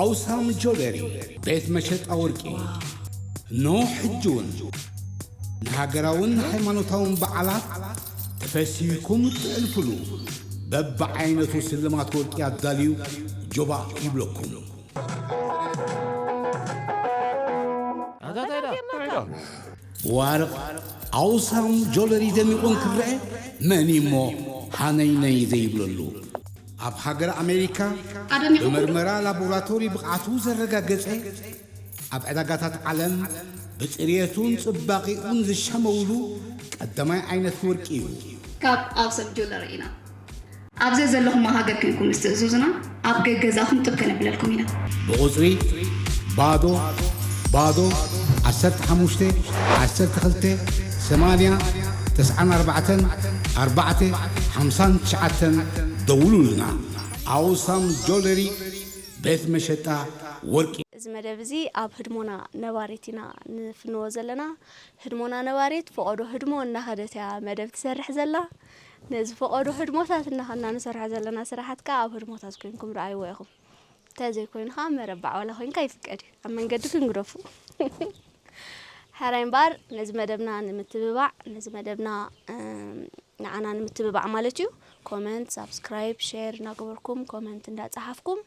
ኣውሳም ጆለሪ፣ ቤት መሸጣ ወርቂ። እንሆ ሕጂ እውን ንሃገራውን ሃይማኖታውን በዓላት ተፈሲህኩም እትሕልፉሉ በብዓይነቱ ስልማት ወርቂ ኣዳልዩ ጆባእ ይብለኩም። ዋርቕ ኣውሳም ጆለሪ ደሚቑ እንክረአ መን እሞ ሃነይነይ ዘይብለሉ? ኣብ ሃገር ኣሜሪካ ኣደሚቑ ብመርመራ ላቦራቶሪ ብቕዓቱ ዘረጋገጸ፣ ኣብ ዕዳጋታት ዓለም ብጽርየቱን ጽባቐኡን ዝሸመውሉ ቀዳማይ ዓይነት ወርቂ እዩ። ካብ ኣውሳም ጆለሪ ኢና። ኣብ ዘዘለኹሞ ሃገር ኮይንኩም ምስ ትእዝዙና፣ ኣብ ገገዛኹም ጥብ ከነብለልኩም ኢና። ብቑጽሪ ባዶ ባዶ ዓሰርተ ሓሙሽተ ዓሰርተ ክልተ ሰማንያ ተስዓን ኣርባዕተን ኣርባዕተ ሓምሳን ትሽዓተን ደውሉልና። ኣውሳም ጆለሪ ቤት መሸጣ ወርቂ። እዚ መደብ እዚ ኣብ ህድሞና ነባሪት ኢና ንፍንዎ ዘለና። ህድሞና ነባሪት ፈቐዶ ህድሞ እናኸደት እያ መደብ ትሰርሕ ዘላ። ነዚ ፈቐዶ ህድሞታት እናኸድና ንሰርሖ ዘለና ስራሓት ከኣ ኣብ ህድሞታት ኮይንኩም ረኣይዎ ኢኹም። እንተዘይኮይኑ ከኣ መረባዕ ዋላ ኮይንካ ይፍቀድ እዩ። ኣብ መንገድክን ግደፉ። ሕራይ እምበኣር ነዚ መደብና ንምትብባዕ፣ ነዚ መደብና፣ እም፣ ንዓና ንምትብባዕ ማለት እዩ። ኮመንት፣ ሳብስክራይብ፣ ሼር እናገበርኩም፣ ኮመንት እንዳጸሓፍኩም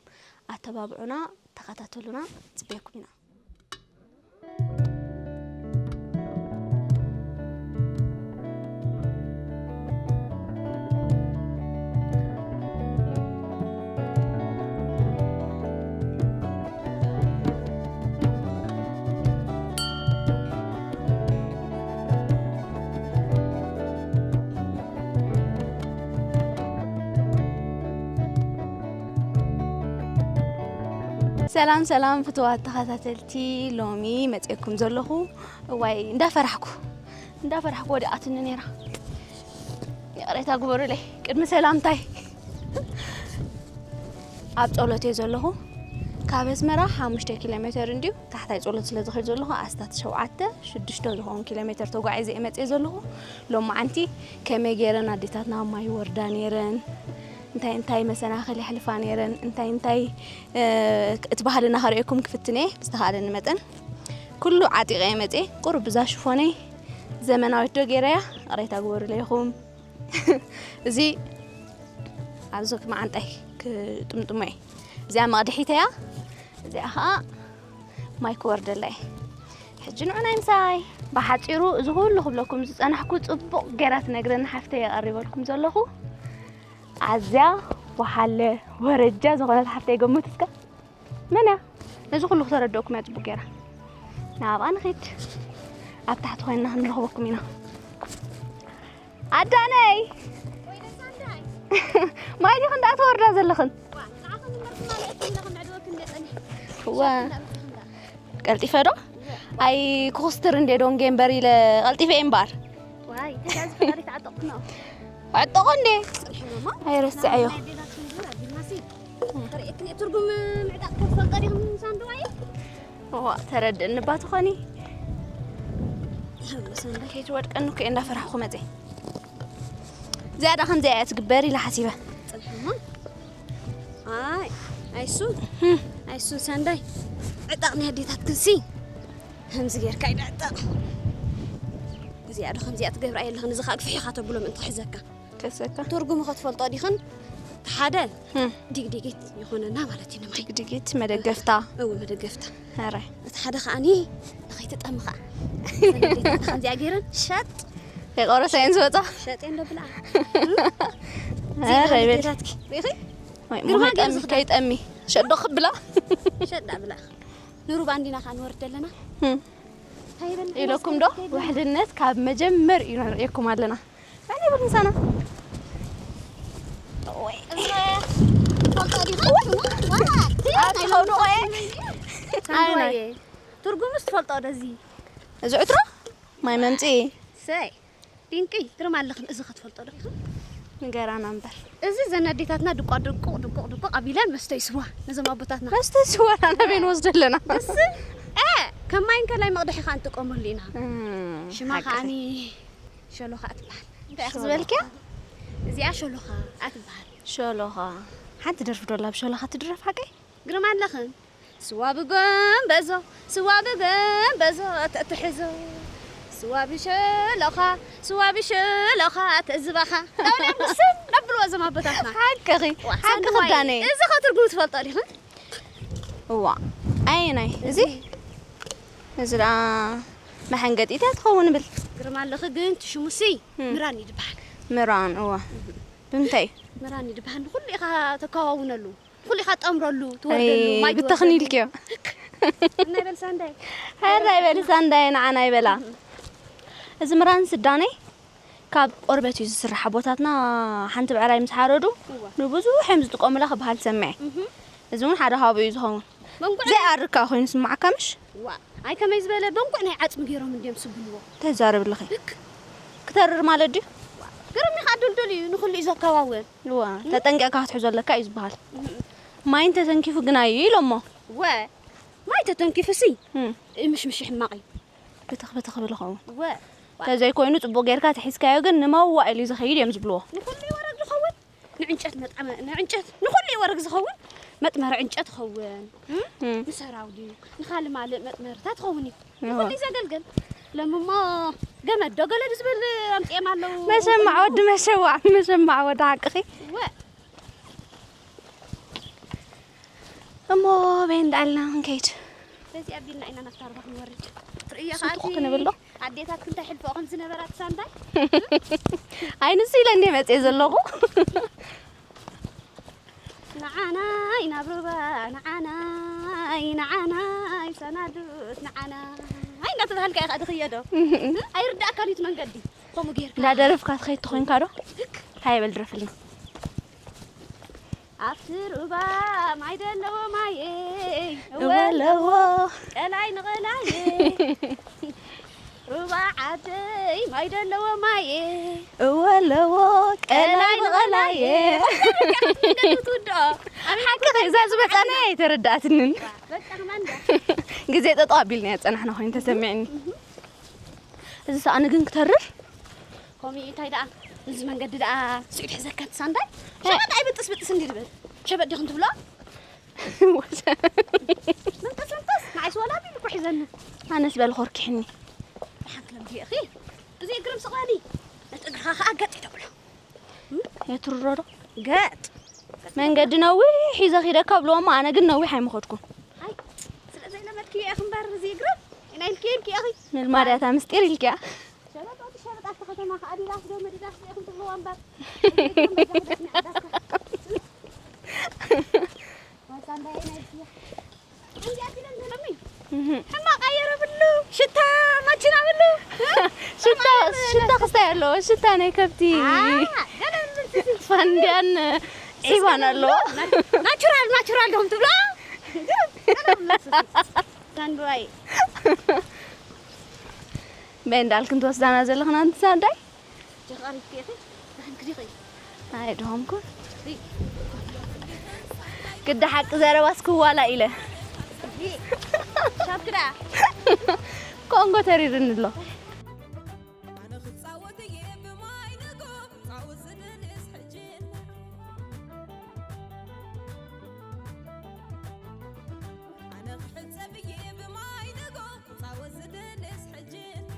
ኣተባብዑና፣ ተኸታተሉና፣ ጽበየኩም ኢና። ሰላም ሰላም ፍቱዋት ተኸታተልቲ፣ ሎሚ መፅኤኩም ዘለኹ እዋይ እንዳፈራሕኩ እንዳፈራሕኩ ወዲቓትኒ ነይራ። ይቕሬታ ግበሩለይ ቅድሚ ሰላምታይ። ኣብ ጸሎት እየ ዘለኹ። ካብ ኣስመራ ሓሙሽተ ኪሎ ሜተር እንድዩ ታሕታይ ጸሎት ስለ ዝኸይድ ዘለኹ ኣስታት ሸውዓተ ሽዱሽተ ዝኾኑ ኪሎ ሜተር ተጓዒዘ እየ መጽየ ዘለኹ። ሎማዓንቲ ከመይ ገይረን ኣዴታትና ማይ ይወርዳ ነይረን፣ እንታይ እንታይ መሰናኽል የሕልፋ ነይረን፣ እንታይ እንታይ፣ እ፣ እቲ ባህልና ከርእየኩም ክፍትን እየ ብዝተኻእለኒ መጠን። ኩሉ ዓጢቐ እየ መጽየ። ቁሩብ ብዛ ሽፎነይ ዘመናዊት ዶ ገይረያ? ይቕሬታ ግበሩለይ ኢኹም። እዚ ኣብዚ መዓንጣይ ክጥምጥሞ እየ። እዚኣ መቕድሒተይ እያ። እዚኣ ኸዓ ማይ ክወርደላ እየ። ሕጂ ንዑ ናይ ምሳይ። ብሓጺሩ እዚ ኩሉ ክብለኩም ዝጸናሕኩ ጽቡቕ ገይራ ትነግረኒ ሓፍተይ እየ ቀሪበልኩም ዘለኹ። ኣዝያ ወሓለ ወረጃ ዝኾነት ሓፍተይ ገምቱ እስከ። መን እያ? ነዚ ኩሉ ክተረድኦኩም እያ ጽቡቅ ገይራ። ናብኣ ንኺድ። ኣብ ታሕቲ ኮይንና ክንረኽበኩም ኢና። ኣዳነይ! ማይ ዲኽን ደኣ ትወርዳ ዘለኽን? ዋ፣ ቀልጢፈ ዶ? ኣይ፣ ክኹስትር እንዴ ዶንጌ እምበር ኢለ ቀልጢፈ እየ እምበኣር። ዋይ፣ ተጋዚ ፈጣሪ ተዓጠቕኩ ነው። ዕጠቑ እንዴ? ጽንሕሎማ? ኣይረስዐዮ። ናይ ቤላችን ዙር ኣቢልናሲ። ከርእየክን እየ ትርጉም ምዕጣቕ ክትፈልጦ ዲኹም ሳንዱዋየ? እዋ፣ ተረድእኒ እባ ትኾኒ። ሰንበ ከይትወድቀኒ እኮ እየ እንዳፈራሕኩ መጼ። ዝያዳ ከምዚኣ እያ ትግበር ኢለ ሓሲበ። ጽንሕማ? ኣይ፣ ኣይሱን። ህም። ኣይሱን ሳንዳይ። ዕጣቕ ናይ ኣዴታትክንሲ። ከምዚ ጌርካ እዩ ዕጣቕ። እዚኣ ዶ ከምዚኣ ትገብራ የለኽን፣ እዚ ኸኣ ግፍሕ ኢኻ ተብሎ ምእንቲ ክሕዘካ። ከሰካ። ትርጉሙ ኸትፈልጦ ዲኽን? እቲ ሓደ ህም። ዲግዲጊት ይኾነና ማለት እዩ ንማይ። ዲግዲጊት መደገፍታ። እወ፣ መደገፍታ። ኧረ። እቲ ሓደ ኸኣኒ ንኸይትጠሚ ኸኣ። ከምዚኣ ገይረን ሸጥ። የቆረሰ እየን ዝወጻ። ሸጥ እየን ዶ ብልዓ። ኧረ ይበል። ዜና ቤታትኪ። ሪኢኺ? ወይ ግርማ ሞኸ ገይሩ ጠሚ፣ ዝኽዳን። ከይጠሚ። ሸጥ ዶ ክብላ? ሸጥ ዳ ብልዓ። ንሩባ እንዲና ኸኣ ንወርድ ኣለና። ህም። እንታይ ይበል? ኢለኩም ዶ? ውሕድነት ካብ መጀመር እዩ ንርእየኩም ኣለና። ኣነ ይብል ምሳና። ወይ። ፈልጦ ዲኻ? ዋላ። ኣብ ትኸውዱ ወይ? ኣይ፣ ናይ። ትርጉምስ ትፈልጦ ዶ እዚ? እዚ ዕትሮ? ማይ መምጽኢ። ሰይ። ዲንቂ፣ ግርም ኣለኽን፣ እዚ ኸትፈልጦ ዶ? ንገራና እምበር። እዚ ዘን ኣዴታትና ድቋ ድቁቕ፣ ድቁቕ፣ ድቁቕ ኣቢለን መስተይ ስዋ፣ ነዞም ኣቦታትና። መስተይ ስዋ ናበይ ንወስዶ ኣለና? እስ፣ እ፣ ከም ማይን ከላይ መቕድሒ ኸኣ ንጥቀመሉ ኢና። እም፣ ሽማ ሓቂ። ኸኣኒ ሸሎኻ እትበሃል። እንታይ ኢኺ ሸሎኻ። ዝበልክያ? እዚኣ ሸሎኻ እያ ትበሃል። ሸሎኻ። ሓንቲ ደርፊ ዶ ኣላ ብሸሎኻ ትድረፍ ሓቀይ? ግርም ኣለኽን። ስዋ ብጎምበዞ፣ ስዋ ብጎምበዞ ተትሕዞ፣ ስዋ ብሸሎኻ፣ ስዋ ብሸሎኻ ተዝባኻ። ናብልያ ብስም ነብልዎ እዞም ኣቦታትና። ሓቅኺ፣ ዋ፣ ሓቅኺ ሳንድዋይ፣ ዳነይ። እዚ ኸ ትርጉሙ ትፈልጦ ዲኽን? እዋ፣ ኣየናይ? እዚ? እዚ ደኣ መሐንገጢት እያ ትኸውን ብል። ግርም ኣለኺ ግን ትሽሙሲ እም። ምራን እዩ ዝበሃል። ምራን፣ እዋ። ብምንታይ? ምራን እዩ ዝበሃል። ንኹሉ ኢኻ ተከዋውነሉ። ንኹሉ ኢኻ ጠምረሉ፣ ኣይ፣ ትወርደሉ፣ ማይ ብተኽኒ ትወርደሉ። ኢልክዮ። ናይ በል ሳንዳይ። ሃይ፣ ናይ በል ሳንዳይ፣ ንዓና ይበላ። እዚ ምራን ስዳነይ ካብ ቆርበት እዩ ዝስራሕ። ኣቦታትና ሓንቲ ብዕራይ ምስ ሓረዱ እዋ። ንብዙሕ እዮም ዝጥቀሙላ ክበሃል ሰምዐ። እህ። እዚ እውን ሓደ ካብኡ እዩ ዝኸውን። መንጉዕ ዘይኣርካ ኮይኑ ስማዓካ ምሽ? ዋ፣ ኣይ ከመይ ዝበለ መንጉዕ ናይ ዓጽሚ ገይሮም እንድዮም ዝስብንዎ። ተዛረብልኺ። ልክ። ክተርር ማለት ድዩ? ዋ፣ ግርም ኢኻ ድልዱል እዩ፣ ንኹሉ እዩ ዘከዋውን። እዋ፣ እም? ተጠንቂቕካ ክትሕዞ ኣለካ እዩ ዝበሃል። እም። ማይ እንተተንኪፉ ግና እዩ ኢሎሞ። ወ፣ ማይ ተተንኪፉ ሲ፣ እም። ምሽምሽ ሕማቕ እዩ። ብትኽ ብትኽ ብል ኸውን። ወ፣ ዋ። ተዘይኮይኑ ጽቡቕ ጌርካ ተሒዝካዮ ግን ንመዋእል እዩ ዝኸይድ እዮም ዝብልዎ። ንኹሉ ይወረግ ዝኸውን። ንዕንጨት መጥዓመ-፣ ንዕንጨት ንኹሉ ይወርግ ዝኸውን። መጥመሪ ዕንጨት ይኸውን። እም? እም። ንሰራው ድዩ? ንኻልእ ማልእ መጥመርታት ይኸውን እዩ። እዎ። ንኹሉ ዘገልግል። ለምሞ ገመድ ዶ ገለ ዝብል ኣምጺኦም ኣለዉ። መሸማዕ ወዲ መሸዋዕ፣ መሸማዕ ወዲ ሓቅኺ። ወ። እሞ በይ እንዳልና ክንከይድ። በዚ ኣቢልና ኢና ናብታ ሩባ ክንወርድ። ትርእዮ ስንጥቕ ከኣ እቲ ክንብል ዶ? ኣዴታትኪ እንታይ ሕልፎ ከም ዝነበራ ትሳንዳይ? ኣይ ንሱ ኢለ እንደ መጽየ ዘለኹ። ንዓናይ ናብ ሩባ፣ ንዓናይ፣ ንዓናይ ሰናዱት፣ ንዓናይ እናተባህልካ ኢኻ ድኽየዶ። ኣይርዳእካን እዩ እቲ መንገዲ። ከምኡ ጌርካ። እንዳደረፍካ ትኸይድ ተኾይንካ ዶ? ልክ። ሃየ በል ድረፍልና። ኣብቲ ሩባ ማይ ደለዎ ማየ፣ እወ እወ ኣለዎ። ኣለዎ። ቀላይ ንቐላየ። ሩባ ዓደይ ማይ ደለዎ ማየ። እወ ኣለዎ። ቀላይ ቀላይ ንቐላየ። ንቐላየ። ትውድኦ። ሓቂ እዛ ዝመጻና ኣይተረዳእትንን። በቃ ከማን እንዳ። ግዜ ጠጠው ኣቢልና ጸናሕና ኮይኑ ተሰሚዕኒ። እዚ ሰኣኒ ግን ክተርር። ኮሚ እንታይ ደኣ፣ እዚ መንገዲ ደኣ ስዒድ ሕዘካ ትሳንዳይ? ሸበጥ ኣይብጥስ ብጥስ እንዲ ድብል። ሸበጥ ዲኹም ትብሎ? መንቀስ መንቀስ፣ ንዓይስ ወላ ቢል እኮ ሒዘኒ። ኣነስ በል ኾርኪሕኒ። ብሓንክለም ዲእኺ? እዚ እግርም ስቕ በሊ። ነቲ እግርኻ ኸኣ ገጥ ይተብሎ። የትርሮ ዶ? ገጥ። መንገዲ ነዊሕ ሒዘ ኺደካ ብልዎ እሞ ኣነ ግን ነዊሕ ኣይምኸድኩን። ኣይ፣ ስለ ዘይለመድክዮ ኢኺ እምበር እዚ እግርም። ኢና ኢልክዮ ኢልክዮ ኢኺ። ምልማድ እያ እታ ምስጢር ኢልክያ። ሸበጥ ወዲ ሸበጥ ኣብቲ ከተማ ከኣ ኣዲዳስ ዶ መዲዳስ ዶ ኢኹም ትብልዋ እምበር። እህ። ሕማቕ ኣየር ብሉ፣ ሽታ ማኪና ብሉ። ሽታ፣ ሽታ ክስታይ ኣለዎ፣ ሽታ ናይ ከብቲ። አ፣ ገለ ብሉ፣ ፋንድያን ዒባን ኣለዎ። ናቹራል፣ ናቹራል ዶም ትብሎ? ገለ ብሉ፣ ሳንድዋይ። በይ እንዳልክን ትወስዳና ዘለኽና ኣንቲ ሳንዳይ? ጀኻሪት ኬኺ፣ ንሕን ክዲኺ። ኣይ፣ ድኾምኩ። ሪ። ግዲ ሓቂ ዘረባስ ክዋላ ኢለ። ሪ። ሻብ ክዳ። ኮንጎ ተሪርኒ ኣሎ። ኣነ ክጻወት እየ ብማይ ንጎ፣ ጻወት ዝደልስ ሕጂ እንሆ። ኣነ ክሕጸብ እየ ብማይ ንጎ፣ ክጻወት ዝደልስ ሕጂ እንሆ።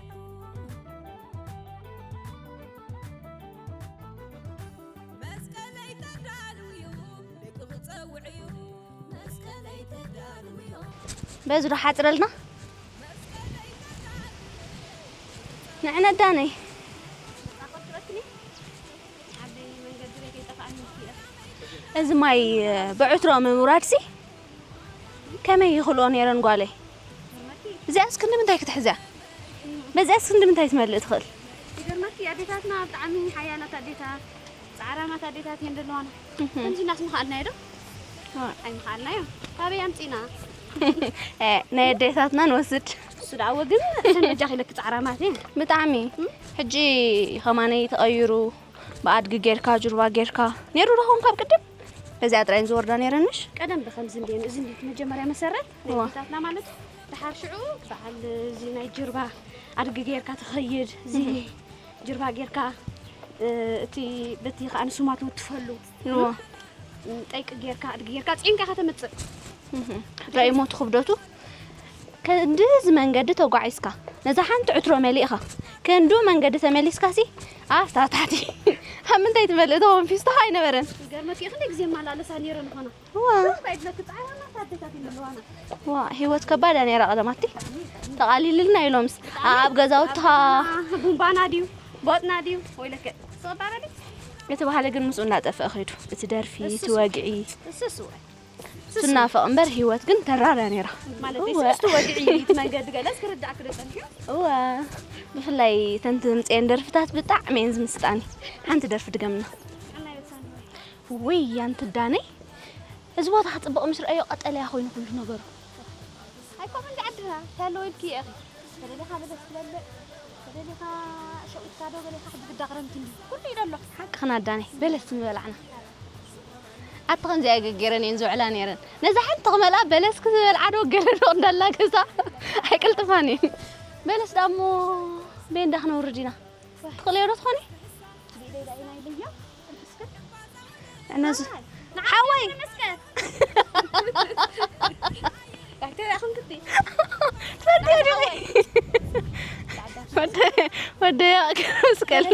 መስቀለይ ተዳልውዮ፣ ደቂ ክጸውዕዮ፣ መስቀለይ ተዳልውዮ። በዚ ዶ ሓጽረልና? ንዕነዳነይ። እዚ ማይ ብዕትሮ ምውራድሲ ከመይ ይኽልኦ ነይረን ጓለይ? እዚኣስ ክንዲ ምንታይ ክትሕዝያ? በዚኣስ ክንዲ ምንታይ ትመልእ ትኽእል? ይገርመኪ ኣዴታትና ብጣዕሚ ሓያላት ኣዴታት፣ ጻዕራማት ኣዴታት እየን ዘለዋና። እህ። ከምዚ እናስ ምኽኣልናዮ ዶ? ዋ። ኣይምኽኣልናዮ። ካበይ ኣምጺና? እ፣ ናይ ኣዴታትና ንወስድ። እሱ ደኣ እወ ግን እተን በጃኺ ኢለኪ ጻዕራማት እየን። ብጣዕሚ። እም? ሕጂ ኸማነይ ተቐይሩ፣ ብኣድጊ ጌርካ፣ ጁርባ ጌርካ። ነይሩ ዶ ኸውን ካብ ቅድም? በዚኣ ጥራይ ዝወርዳ ነይረንሽ? ቀደም ብኸምዚ እንድየን፣ እዚ እንድዩ እቲ መጀመርያ መሰረት ናይ ዋ። ኣዴታትና ማለት እዩ። ደሓር ሽዑ በዓል እዚ ናይ ጅርባ ኣድጊ ጌርካ ትኸይድ፣ እዚ እህ። ጅርባ ጌርካ፣ እ፣ እቲ በቲ ኸኣ ንስማ ትውትፈሉ። ዋ። እ፣ ጠይቂ ጌርካ፣ ኣድጊ ጌርካ፣ ጽዒንካ ኢኻ ተምጽእ። እህ፣ ራእይሞ እቲ ክብደቱ። ክንድዚ መንገዲ ተጓዒዝካ፣ ነዛ ሓንቲ ዕትሮ መሊእኻ፣ ክንዱ መንገዲ ተመሊስካ ሲ፣ ኣፍታ ታሕቲ። ኣብ ምንታይ ትመልእ? ተኾን ፊስቶኻ ኣይነበረን። ገርመኪ፣ ክንደይ ግዜ ማላለሳ ነይረ ንኾና። ዋ። ዋ፣ ህይወት ከባድ እያ ነይራ ቀደማቲ። ተቓሊልና ኢሎምስ። ኣብ ገዛውትኻ ቡምባና ድዩ? ቦጥና ድዩ? ወይለከ። ጽባረሊ? እቲ ባህሊ ግን ምስኡ እናጠፍአ ኸይዱ። እቲ ደርፊ፣ እቲ ወግዒ። እሱስ ወይ። ትናፈቕ እምበር ህይወት ግን ተራር እያ ነይራ። ማለት እወ። እሱ ወግዒ እቲ መንገዲ ገለስ ክርዳእክ ዶ ጸኒሑ? እወ። ብፍላይ ተን ትምጽኤን ደርፍታት ብጣዕሚ እየን ዝምስጣኒ። ሓንቲ ደርፊ ድገምና። ውይ፣ ያንት ዳነይ። እዚ ቦታ ክጽብቕ ምስ ረኣዮ ቀጠልያ ኮይኑ ኩሉ ነገሩ። ኣይኮምን እንዲ ዓድና፣ ታሎ ኢልኪ ኢኺ። ተደሊኻ በለስ ትበልዕ፣ ተደሊኻ ሸዊትካ ዶ ገሊኻ ሕጂ ግዳ ክረምቲ እንዲ ኩሉ ኢሉ ኣሎ። ሓቅኽን ኣዳነይ፣ በለስ ምበላዕና። ኣቲ ከምዚኣ ገገረን እየን ዝውዕላ ነይረን። ነዛ ሓንቲ ክመልኣ በለስ ክዝበልዓ ዶ ገለ ዶ እንዳላ ገዛ ኣይቅልጥፋን እየን። በለስ ዳሞ ቤንዳ ክነውርድ ኢና። ትኽእልዮ ዶ ትኾኒ? እነዚ ሓወይ። ትፈልጥዮ ዲኺ? ወደ-፣ ወደይ ኣቅርብ መስቀል።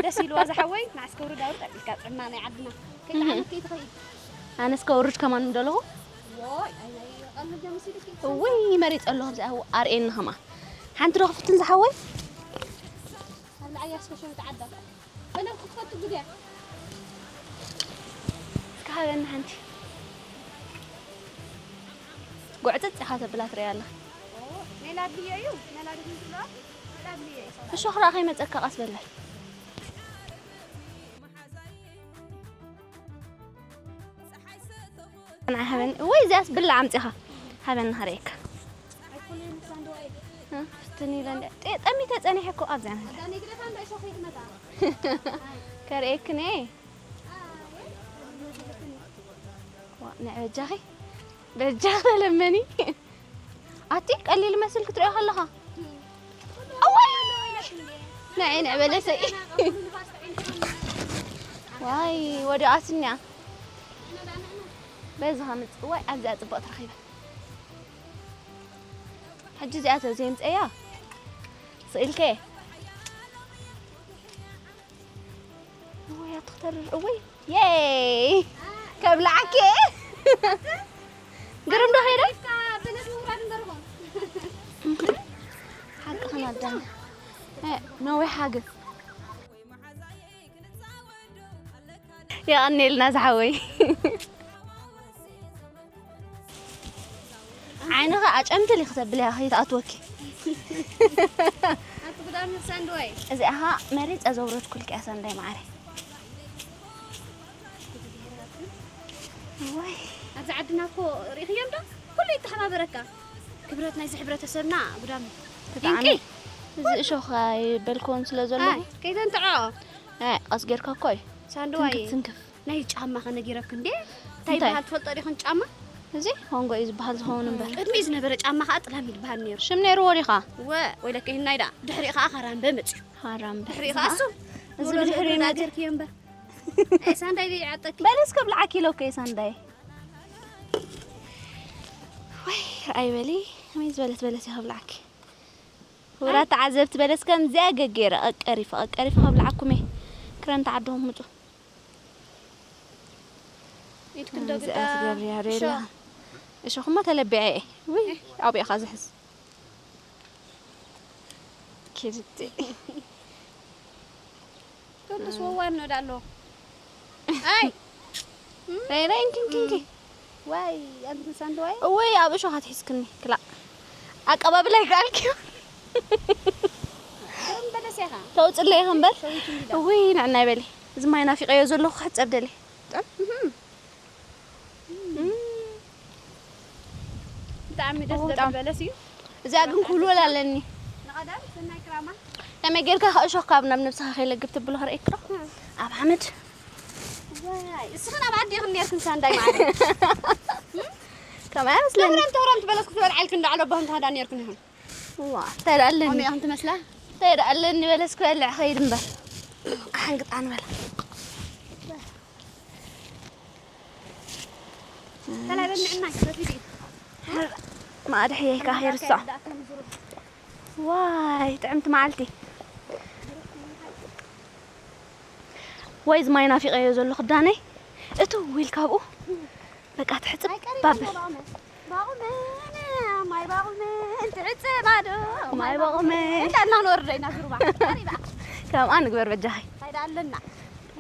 ደስ ኢልዋ ዝሓወይ፣ ንዓስከ ውርድ ኣውርድ ኣቢልካ ጥዕና ናይ ዓድና። ከይጠዓመት ከይትኸይድ። ኣነስ ከውርድ ከማን እንደለኹ። ወይ፣ ኣይ፣ ናይ ቀልድ መሲልኪ። እውይ፣ መሪጸ ኣለኹ ኣብዚኣ ኣርእየኒ ከማ። ሓንቲ ዶ ክፍትን ዝሓወይ? ኣብ ላዕሊ ኣስከ ሸዊት ዓዳ። በለ ክትፈቱ ግድያ። እስከ ሃበኒ ሓንቲ። ጎዕጽጽ ኢኻ ተብላ ትሪኣ ኣላ። ሜላ ኣድልዮ እዩ፣ ሜላ ድኹም ትብሎ፣ ሜላ ኣድልዮ እዩ። እሾኽ ደኣ ከይመጸካ ቀስ በለ። ንዓይ ሃበኒ። ወይ እዚኣስ ብላዕ ኣምጺኻ። ሃበኒ ክርእየካ። እ፣ ፍትን ኢለ እንደ-፣ ጠ-፣ ጠሚተ ጸኒሐ እኮ ኣብዚኣ። ከርእየክን እየ። ዋ፣ ንዕ በጃኺ። በጃኺ ተለመኒ። ኣቲ ቀሊል መስል ክትሪኦ ከለኻ። እዋይ! ንዒ ንዕ በለሰይ። ዋይ፣ ወዲቓትኒ እያ። በዚ ከምጽእ፣ ዋይ፣ ኣብዚኣ ጽቡቕ ትረኺበ። ሕጂ እዚኣ ተዘይምጸያ ስኢልከ። ወይ ኣትኽተርር፣ ወይ፣ የይ! ከብልዓኪ። ግርም ዶ ኸይደ? ሓቂ ኸናዳኒ። እ፣ ነዊሓ ግን። የቐኔልና ዝሓወይ። ዓይንኻ ኣጨምትል ኢኺ ተብልያ ከይትኣትወኪ። ኣቲ ጉዳም ሳንድዋይ። እዚኣ ኸኣ መሪጸ ዘውረድኩልኪ እያ ሳንዳይ መዓረይ። ወይ። ኣብዚ ዓድና እኮ ርኢኽዮም ዶ? ኩሉ ይተሓባበረካ። ክብረት ናይዚ ሕብረተሰብና ጉዳም ብጣዕሚ። ይንቂ። እዚ እሾኽ ኣይበልክዎን ስለ ዘለኹ። ኣይ፣ ከይተንትዖ። ኣይ፣ ቀስ ጌርካ እኮ እዩ። ሳንድዋይ። ትንክፍ፣ ትንክፍ። ናይ ጫማ ከነጊረክ እንዴ? እንታይ እንታይ? ይበሃል ትፈልጦ ዲኹን ጫማ? እዚ ኮንጎ እዩ ዝበሃል ዝኸውን እምበር። ቅድሚ ዝነበረ ጫማ ኸዓ ጥላም ይበሃል ነይሩ። ሽም ነይርዎ ዲኻ? ወ፣ ወይለከ ይህናይ ደኣ። ድሕሪኡ ኸዓ ኻራምበ መፅዩ። ኻራምበ። ድሕሪኡ ኸዓ እሱ። እዚ ብድሕሪኡ መፅዩ። ገርክዮ እምበር። ኣይ፣ ሳንዳይ ደይ ይዓጠኪ። በለስ ከብልዓኪ ኢለኩ እየ ሳንዳይ። ወይ፣ ርኣይ በሊ። ከመይ ዝበለት በለስ እየ ከብልዓኪ። ክቡራት ተዓዘብቲ፣ በለስ ከምዚኣ ገገረ ቀቀሪፈ፣ ቀቀሪፈ ከብልዓኩም እየ። ክረምቲ ዓድኹም ምጹ። ኢድክን ዶ እዚኣ ግዳ ትገብርያ ዶ እሾ? የለኻ? እሾኽማ ተለቢዐ እየ። ውይ፣ ኣብኡ ኢኻ ዝሕዝ። ኪድቲ። ኩሉስ ወዋር ነው ዳሎ። ኣይ። ራይ ራይ እንኪ እንኪ እንኪ። ዋይ፣ ኣንቲ ሳንዶ ዋይ። እወይ፣ ኣብ እሾኻ ትሒዝክኒ፣ ክላእ። ኣቀባብላ ይከኣልኪ። ግርም በለስ ኢኻ። ተውፅለይ ኢኻ እምበር። ሸዊት እንዲዳ። እወይ፣ ንዕናይ በሊ። እዚ ማይ ናፊቐዮ ዘለኹ ክሕፀብ ደሊ። ጥዑም። እም። ብጣዕሚ ደስ እዎ፣ ዘብል ብጣዕሚ። በለስ እዩ። እዚኣ ግን ክውልወል ኣለኒ። ንቐደም ሰናይ ክራማ። ከመይ ጌርካ ከእሾኽካ ኣብ ናብ ነብስኻ ከይለግብ ትብሎ ክርእየኪ ዶ? እም። ኣብ ሓመድ። ዋይ፣ እስኽን ኣብ ዓዲ ኢኽን ኔርክን ሳንዳይ ማለት። ከማይ ኣይመስለኒ። ተህረም፣ ተህረም ትበለስ ክትበልዓ ኢልክን ዳዕሎ ባህን ተሃዳ ኔርክን ይኹን። ዋ፣ እንታይ ደኣ ኣለኒ? ከምኡ ኢኽን ትመስላ? እንታይ ደኣ ኣለኒ በለስ ክበልዕ ኸይድ እምበር። ኣሓንግጣ ንበላ። ሰላም ንዕናይ፣ በፊት እዩ። ማዕድሕየይ ከኣ ይርሳዕ። ዋይ፣ ጥዕምቲ መዓልቲ። ወይ ዝማይ ናፊቐዮ ዘለኹ ዳነይ። እቱ ዊል ካብኡ በቃ ትሕጽብ ባብል። ባቑመን፣ ማይ ባቑመን፣ ትሕጽብ ኣዶ፣ ማይ ባቑመን። እንዳልና ክንወርድ ኢና ዙርባ። ቀሪባ። ከምኣ ንግበር በጃኺ። እንታይ ደኣ ኣለና?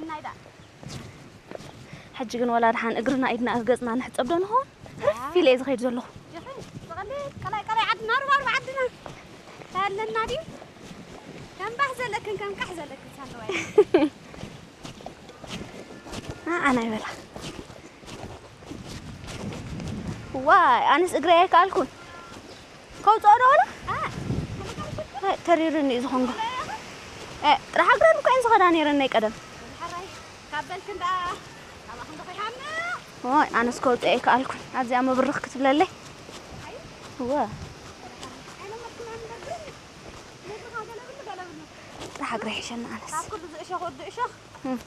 እናይ ደኣ። ሕጂ ግን ወላ ደሓን እግርና ኢድና ገጽና ንሕጸብ ዶ ንኸውን? ህርፍ ኢለ እየ ዝኸይድ ዘለኹ። ጆኺ፣ ብቐሊል ቀላይ ቀላይ ዓድና፣ ሩባ ሩባ ዓድና። ኣለና ድዩ? ከም ባህ ዘለክን ከም ቃሕ ዘለክን ሳለዋይ። ኣነ ኣይበላ። ዋይ፣ ኣነስ እግረይ ኣይከኣልኩን። ከውፅኦ ዶ ወላ? ኣይ፣ ተሪርኒ እዩ ዝኾንኩ። እ፣ ጥራሕ እግረን እኮ እየን ዝኸዳ ነይረን ናይ ቀደም። ሓራይ፣ ካብ በልክን ደኣ፣ ካባኽን ዶ ከይሃምና? ዋይ፣ ኣነስ ከውፅኦ ኣይከኣልኩን። ኣብዚኣ ምብርኽ ክትብለለይ። እወ። ጥራሕ እግረይ ይሕሸኒ ኣነስ። ካብ ኩሉ ዝእሸኽ ወዲ እሸኽ። እም።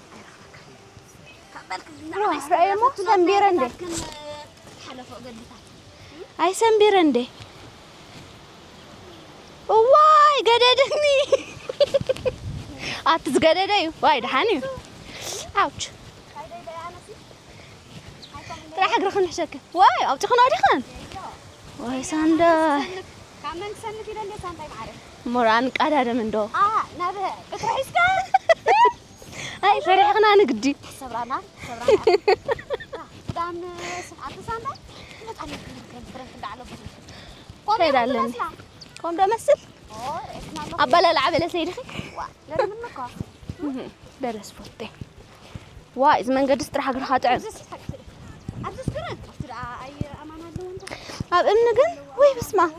ካብ በልክን ዋ፣ ንዓይ ራእየሞ ዝተረፈ ሰንቢረ እንዴ? ናትክን ሓለፎ ገድልታት። ኣይ ሰንቢረ እንዴ? እዋይ ገደደኒ። ኣቲ ዝገደደ እዩ። ዋይ ደሓን እዩ። ኣውች። ጥራሕ እግርኽን ንሕሸክን። ዋይ ኣውፂኽን ኣውዲኽን። ዋይ ሳንዳይ። ካብ መን ክሰንፍ ኢለ እንደ ሳንዳይ ማዕረ። ሞራን ቀዳደም እንዶ። ኣ፣ ናብ እግሪ ሒዝካ። ኣይ ፈሪሕኽና ንግዲ። ሰብራና፣ ሰብራና። ክዳን ስም ኣንቲ ሳንዳይ። መጣን ክረን ክረን እንዳዓለበት። ከይድ ኣለኒ። ኮም ዶ መስል? ኦ፣ ርእስና ኣሎ። ኣባላልዓ በለስ ነይ ዲኺ? ዋ፣ ለምን እኮ? እህ፣ በለስ ፎቴ። ዋ፣ እዚ መንገድስ ጥራሕ እግርኻ ጥዕም። ኣብዚስ ሓቂ። ኣብዚስ ግረን። ኣብቲ ደኣ ኣየር ኣማን ኣለዎ እንተ። ኣብ እምኒ ግን፣ ወይ በስመ ኣብ።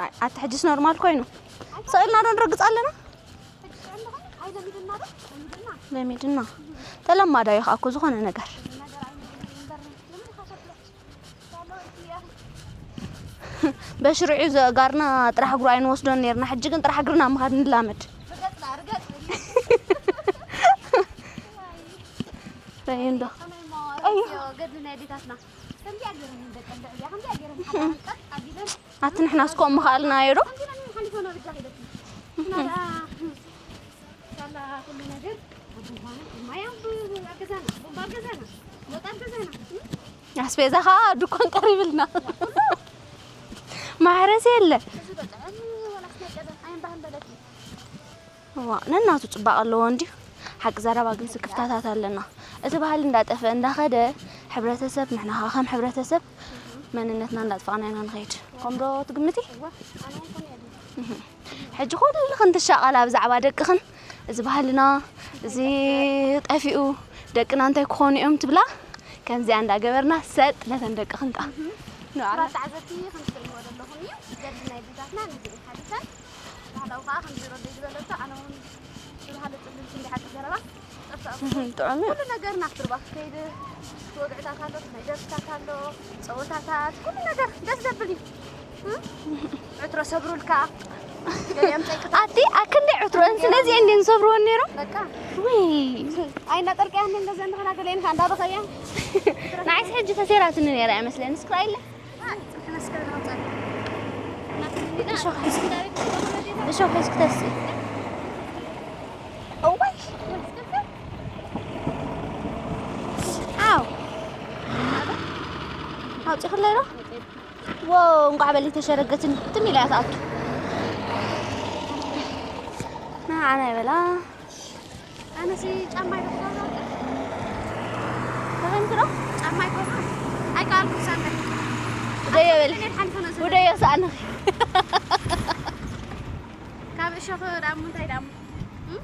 ኣይ፣ ኣቲ ሕጅስ ኖርማል ኮይኑ። ስቕ ኢልና ዶ ንረግጽ ኣለና? ለሚድና። ተለማዳዮ ከኣ እኮ ዝኾነ ነገር። በሽርዑ ዘእጋርና ጥራሕ እግሩ ኣይንወስዶን ነይርና። ሕጂ ግን ጥራሕ እግርና ምኻድ ንላመድ። ረይ እንዶ። ቀይሕ። ገድሊ ናይ ኣዴታትና። ከምዚኣ ገይረን እየን ደቀን ልዕሊያ፣ ከምዚኣ ገይረን ሓዳረን ቀጥ ኣቢለን ኣቲ ንሕናስ ከምኡ ምኸኣልናዮ ዶ? ከምዚ ኢለን ሓሊፈን ኣብ እጃ ኺደቲ። እና ደኣ ሳላ ኩሉ ነገር ኣብ ቡንባና፣ ማይ ኣብ፣ ኣብ ገዛና፣ ቡንባ ኣብ ገዛና፣ ወጥ ኣብ ገዛና። ኣስቤዛ ኸኣ ኣብ ድኳን ቀሪብልና። ማሕረስ የለ። እዚ በቃ፣ እም፣ ወላስ ናይ ቀደም ኣየንባህን በለትኒ። እዋ፣ ነናቱ ጽባቐ ኣለዎ እንድዩ። ሓቂ ዘረባ ግን ስክፍታታት ኣለና። እቲ ባህሊ እንዳጠፍአ እንዳኸደ፣ ሕብረተሰብ፣ ንሕና ኸኣ ከም ሕብረተሰብ መንነትና እንዳጥፋእና ኢና ንኸይድ። ከምዶ ትግምቲ? እዋ፣ ኣነ እውን ከምኡ እየ ዝብል። እህ። ሕጂ ኩልኽን ትሻቐላ ብዛዕባ ደቅኽን፣ እዚ ባህልና፣ እዚ ጠፊኡ፣ ደቅና እንታይ ክኾኑ እዮም ትብላ? ከምዚኣ እንዳገበርና ሰጥ ነተን ደቅኽን ከኣ። እህ። ንባዕልና። ተዓዘብቲ ከም ትርእይዎ ዘለኹም እዩ። ገድሊ ናይ ኣዴታትና ነዚ ሓሊፈን ባህላዊ ከዓ ከምዚ ረደይ ዝበለቶ ኣነ እውን ብባህሊ ፅልልቲ እንዲ ሓቂ ዘረባ ጠፍኣ እህም፣ ጥዑም እዩ። ኩሉ ነገርና ክትርባ ክትከይድ እቲ ወግዕታት ኣሎ፣ ናይ ደርፍታት ኣሎ፣ ፀወታታት፣ ኩሉ ነገር ደስ ዘብል እዩ። እም? ዕትሮ ሰብሩልካ፣ ገሊኦም ጨይቅታት። ኣቲ ኣክንዲ ዕትሮን ስለዚ እንዲ ዝሰብርዎን ነይሮም? በቃ። ውይ። ኣይና ጠርቅያን እንደዚ እንድኸና ገሊአን ከ እንዳበኸያ። ንዓይስ ሕጂ ተሰይራትኒ ነይራ እያ መስለኒ። እስክራይለ። እሾኽ ሒዝኪ፣ እሾኽ ሒዝኪ ተስኢ። እዋይ! ኣው! ኣውፂኽለይ ዶ? ዎ፣ እንቋዕ በሊ ተሸረገትኒ። ትም ኢላ እያ ትኣቱ። ንዓና ይበላ። ኣነሲ ጫማይ ዶ ክገብሮ? ተፈንኪ ዶ? ጫማይ ክገብሮ? ኣይከኣልኩን ሳንደል። ውደዮ በሊ። ኣነ ሓሊፈ ነው ዘለ። ውደዮ ሰኣንኺ። ካብ እሾኽ ዳሙ እንታይ ዳሙ? እም?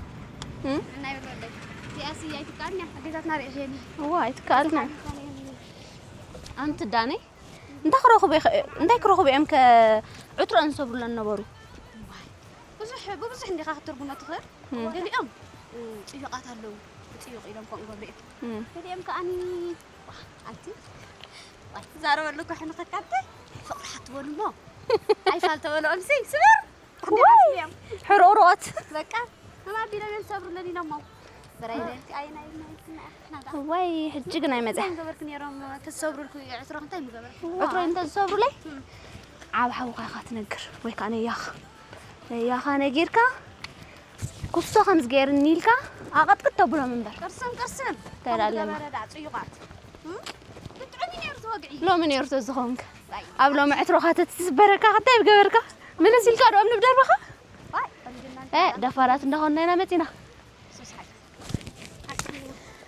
እም? ናይ በል ወደይ። እዚኣሲ ኣይትከኣልን እያ። ኣዴታትና ርእየን እየ። እዋ፣ ኣይትከኣልን እያ። ኣንቲ ዳነይ? እንታይ ክረኽቡ ይኸ-፣ እንታይ ክረኽቡ እዮም ከ ዕትሮአን ዝሰብሩለን ነበሩ? ዋይ፣ ብዙሕ፣ ብብዙሕ እንዲኻ ክትርጉሞ ትኽእል። እም። ገሊኦም፣ እ፣ ጽዩቓት ኣለዉ። ጽዩቕ ኢሎም ከምኡ ገብሩ እዮም። እም። ገሊኦም ከኣኒ፣ ዋ፣ ኣንቲ፣ ዋይ፣ ትዛረበሉ እኮ ሕንኸካተ፣ ፍቕሪ ሓትወን እሞ፣ ኣይፋል ተበልዖምሲ፣ ስበር! ክንደይ ዋይ! ዓስቢ እዮም። ሕሮሮት። በቃ፣ ከም ኣቢሎም እዮም ዝሰብሩለን ኢሎሞ። እዋይ ሕጂ ግን ኣይመፅእ። ገበርክ ነይሮም ተዝሰብሩልኩ ዕትሮ እንታይ ምገበርክ? ዕትሮ እንተ ዝሰብሩለይ ዓብ ሓውኻ ኢኻ ትነግር ወይ ከዓ ነያኻ ነያኻ ነጊርካ ኩሶ ከም ዝገይርኒ ኢልካ ኣቐጥቅጥ ተብሎም እምበር። ቅርስም ቅርስም ተላለም። ገበረ ዳ ጽዩቓት ብጥዑም ነይሩ ዝወግዒ። ሎሚ ነይሩ ተዝኾንክ ኣብ ሎሚ ዕትሮኻ ተትስበረካ እንታይ ብገበርካ? ምልስ ኢልካ ዶ እምኒ ብደርበኻ? ደፋራት እንዳኾንና ኢና መፂና።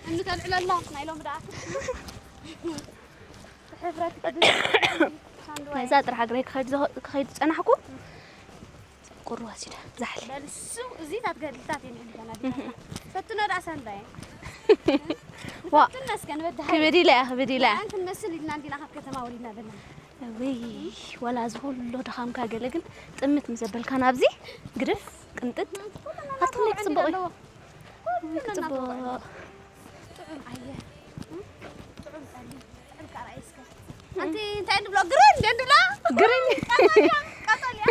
እምኒ ተልዕለላ ናይ ሎሚ ደኣ። ሕፍረት ቅዱስ ሳንድዋይ። ነዛ ጥራሕ እግረይ ክኸይድ ዝኸ- ክኸይድ ዝጸናሕኩ ቁሪ ወሲደ ዛሕሊ። በልሱ እዚታት ገድልታት የን ሕልፈና ዲና። ፈትኖ ደኣ ሳንድዋይ። ዋ። ፈትኖ እስከ ንበድሃይ። ክብድ ኢለ እያ፣ ክብድ ኢለ እያ። ክንመስል ኢልና እንዲና ካብ ከተማ ወሊድና በልና። እውይ፣ ወላ እዚ ኩሉ ድኻምካ ገለ ግን ጥምት ምስ ዘበልካ ናብዚ ግድፍ ቅንጥጥ ኣቱም ክጽብቕ እዩ። እውይ፣ ክጽብቕ። ጥዑም ኣየር፣ ጥዑም ጸሊም፣ ጥዑም ካራይ እስከ። ኣንቲ እንታይ እንብሎ? ግሪን እንደ እንብሎ? ግሪን። ቀጠልያ፣ ቀጠልያ።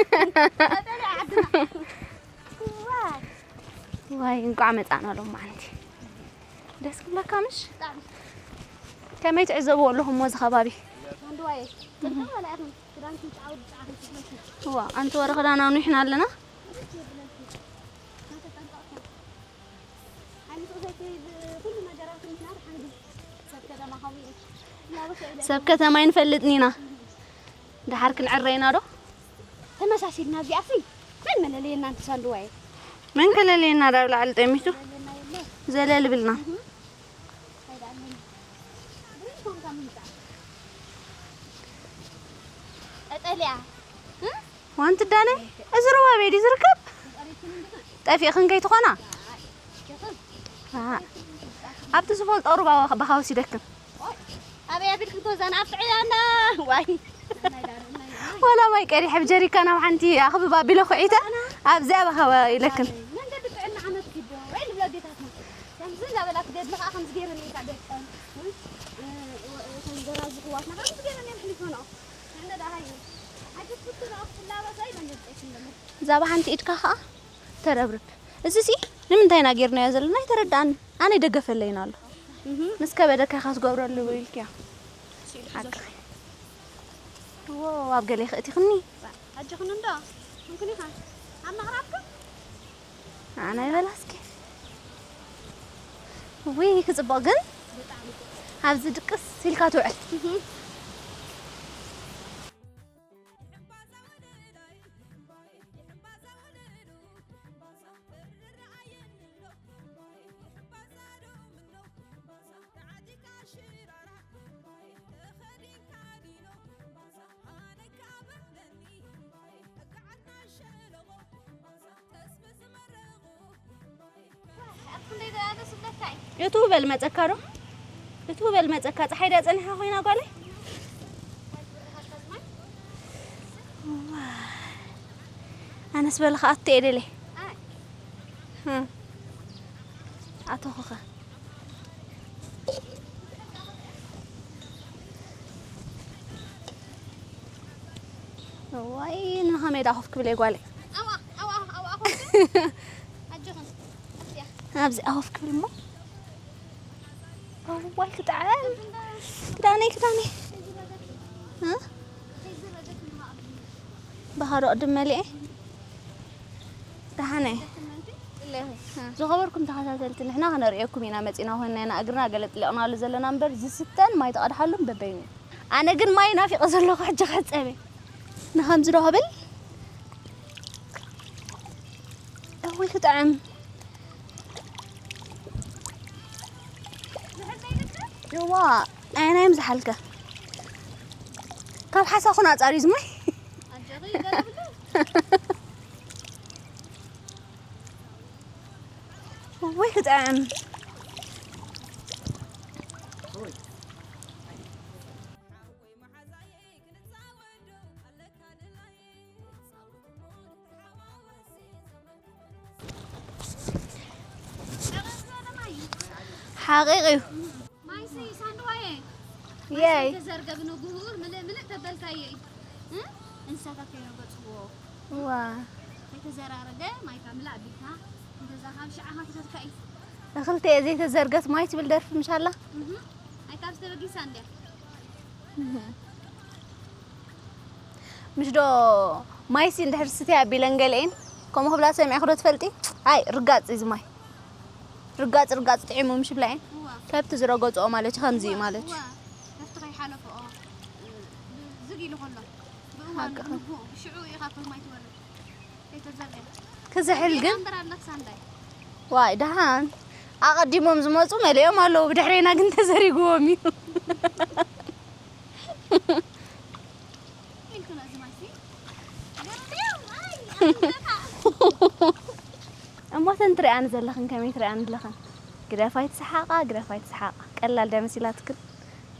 ቀጠልያ ዓድና። ዋይ። ዋይ፣ እንቋዕ መጻእና ሎም መዓንቲ። ደስ ክብለካ ምሽ? ብጣዕሚ። ከመይ ትዕዘብዎ ኣለኹም እዚ ከባቢ? ሳንድዋይ። ጥንታ ማለት ኣኹም ክዳንኪ ጻውድ ጻዕሪ ትብለኪ። ዋ፣ ኣንቲ ወረ ክዳን ኣውኒሕና ኣለና። ሰብ ከተማ ኣይንፈልጥን ኢና። ደሓር ክንዕረ ኢና ዶ? ተመሳሲልና እዚኣሲ መን መለለየና? ኣንቲ ሳንድዋይ። መን ከለለየና? ዳብ ላዕሊ ጠሚቱ ዘለል ብልና። ቀጠልያ። ዋንቲ ዳነ፣ እዚ ሩባ ኣበይ ድዩ ዝርከብ? ጠፊእክን ከይትኾና? ኣብቲ ዝፈልጦ ሩባ ብኻ ወሲደክን። ኣበይ ኣቢልክን ተወዛን ኣብቲ ዕያና? ዋይ። ዋላ ማይ ቀዲሐ ብጀሪካን ኣብ ሓንቲ ኣኽብብ ኣቢለ ኩዒተ ኣብዚኣ ብኻ ኢለክን። መንገዲ ጥዕና ዓመት ኪዶ ወይ ንብሎ ኣዴታትና። ከምዚ እንዳበላ ክገድሊ ከዓ ከምዚ ገይረን እየን ከዓ ደቀን። እቶም ጎራዙ ኣሕዋትና ከምዚ ገይረን እየን ኣሕሊፈንኦ። ንሕና ደኣ ሃየ። ዓዲ ኩሉ ደኣ ክላበሳ ኢለን ደቀይክን ዘሎ። እዛ ብሓንቲ ኢድካ ከዓ ተረብርብ። እዚሲ ንምንታይ ኢና ጌርናዮ ዘለና ኣይተረድኣንን። ኣነ ይደገፈለይን ኣሎ። ምስ ከበደካ ኢኻ ትገብረሉ ኢልክያ። ሓቅኺ። ዎ፣ ኣብ ገለ ክእቲኽኒ። ኣጆኽን እንዶ። እንኩን ኢኻ። ኣብ ምቕራብኩም? ኣነ ይበላ እስኪ። ውይ፣ ክጽብቕ ግን። ኣብዚ ድቅስ ኢልካ ትውዕል። እቱ በል መጸካ ዶ? እቱ በል መጸካ፣ ጸሓይ ድያ ጸኒሓ ኮይና ጓለይ? ኣነስ በልኻ ኣቱ እየ ደልየ። ኣተኹኸ። እዋይ፣ ንኸመይ ደኣ ኮፍ ክብል እየ ጓለይ? ኣብኣ፣ ኣብኣ፣ ኣብኣ ኮፍ በል። ኣጆኽን። ኣብዚኣ። ኣብዚኣ ኮፍ ክብል እሞ። እዋይ፣ ክጥዕም። ክዳነይ፣ ክዳነይ። እ? ብኻዶ ቅድም መሊኤ። ደሓነ። ዝኸበርኩም ተኸታተልቲ፣ ንሕና ከነርእየኩም ኢና መጺና፣ ኮይንና ኢና እግርና ገለ ጥሊቕናሉ ዘለና እምበር፣ ዝስተን ማይ ተቐድሓሉን በበይኑ። ኣነ ግን ማይ ናፊቐ ዘለኹ፣ ሕጂ ክሕጸብ እየ። ንኸምዚ ዶ ክብል? እውይ፣ ክጥዕም። እዋ፣ ኣየናዮም ዝሓልከ? ካብ ሓሳኹን ኣጻር እዩ ዝማይ። እውይ፣ ክጥዕም። ሓቂቕ እዩ። ማይሲ ሳንድዋዬ፣ የይ። ማይሲ ተዘርገ ብንግሁኡ ምልእ ምልእ ተበልካዮ እዩ። እ? እንስሳታት ከይረገጽዎ። ዋ። ከይተዘራረገ ማይካ ምልእ ኣቢልካ፣ ንገዛኻ ብሽዓኻ ክተትካ እዩ። እኽልቲ እየ ዘይተዘርገት ማይ ትብል ደርፊ ምሻላ። ኣይታብ ዝተበጊሳ እንድያ ምሽ ዶ ማይሲ እንድሕር ስትያ ቢለን ገለኤን ከምኡ ክብላ ሰሚዐ ክዶ ትፈልጢ? ኣይ ርጋፅ እዚ ማይ ርጋፅ ርጋፅ ጥዒሙ ምሽ ብላየን ከብቲ ዝረገፅኦ ማለት እዩ። ከምዚ እዩ ማለት እዩ። ከፍቲ ከይሓለፈኦ ዝግ ኢሉ ከሎ ብእዋኑ ብንግኡ ብሽዑ ኢኻ ከማይ ትወርድ ከይተዘርገ ክዝሕል ግን እምበር ኣለክ ሳንዳይ ዋይ ደሓን ኣቐዲሞም ዝመፁ መሊኦም ኣለዉ። ብድሕሬና ግን ተዘሪግዎም እዩ። ኢልኩ ነዚ ማይሲ እሞ ተን ትሪኣኒ ዘለኽን ከመይ ትሪኣኒ ኣለኽን? ግደፋ ይትስሓቓ ግደፋ ይትስሓቓ ቀላል ደ መሲላትክን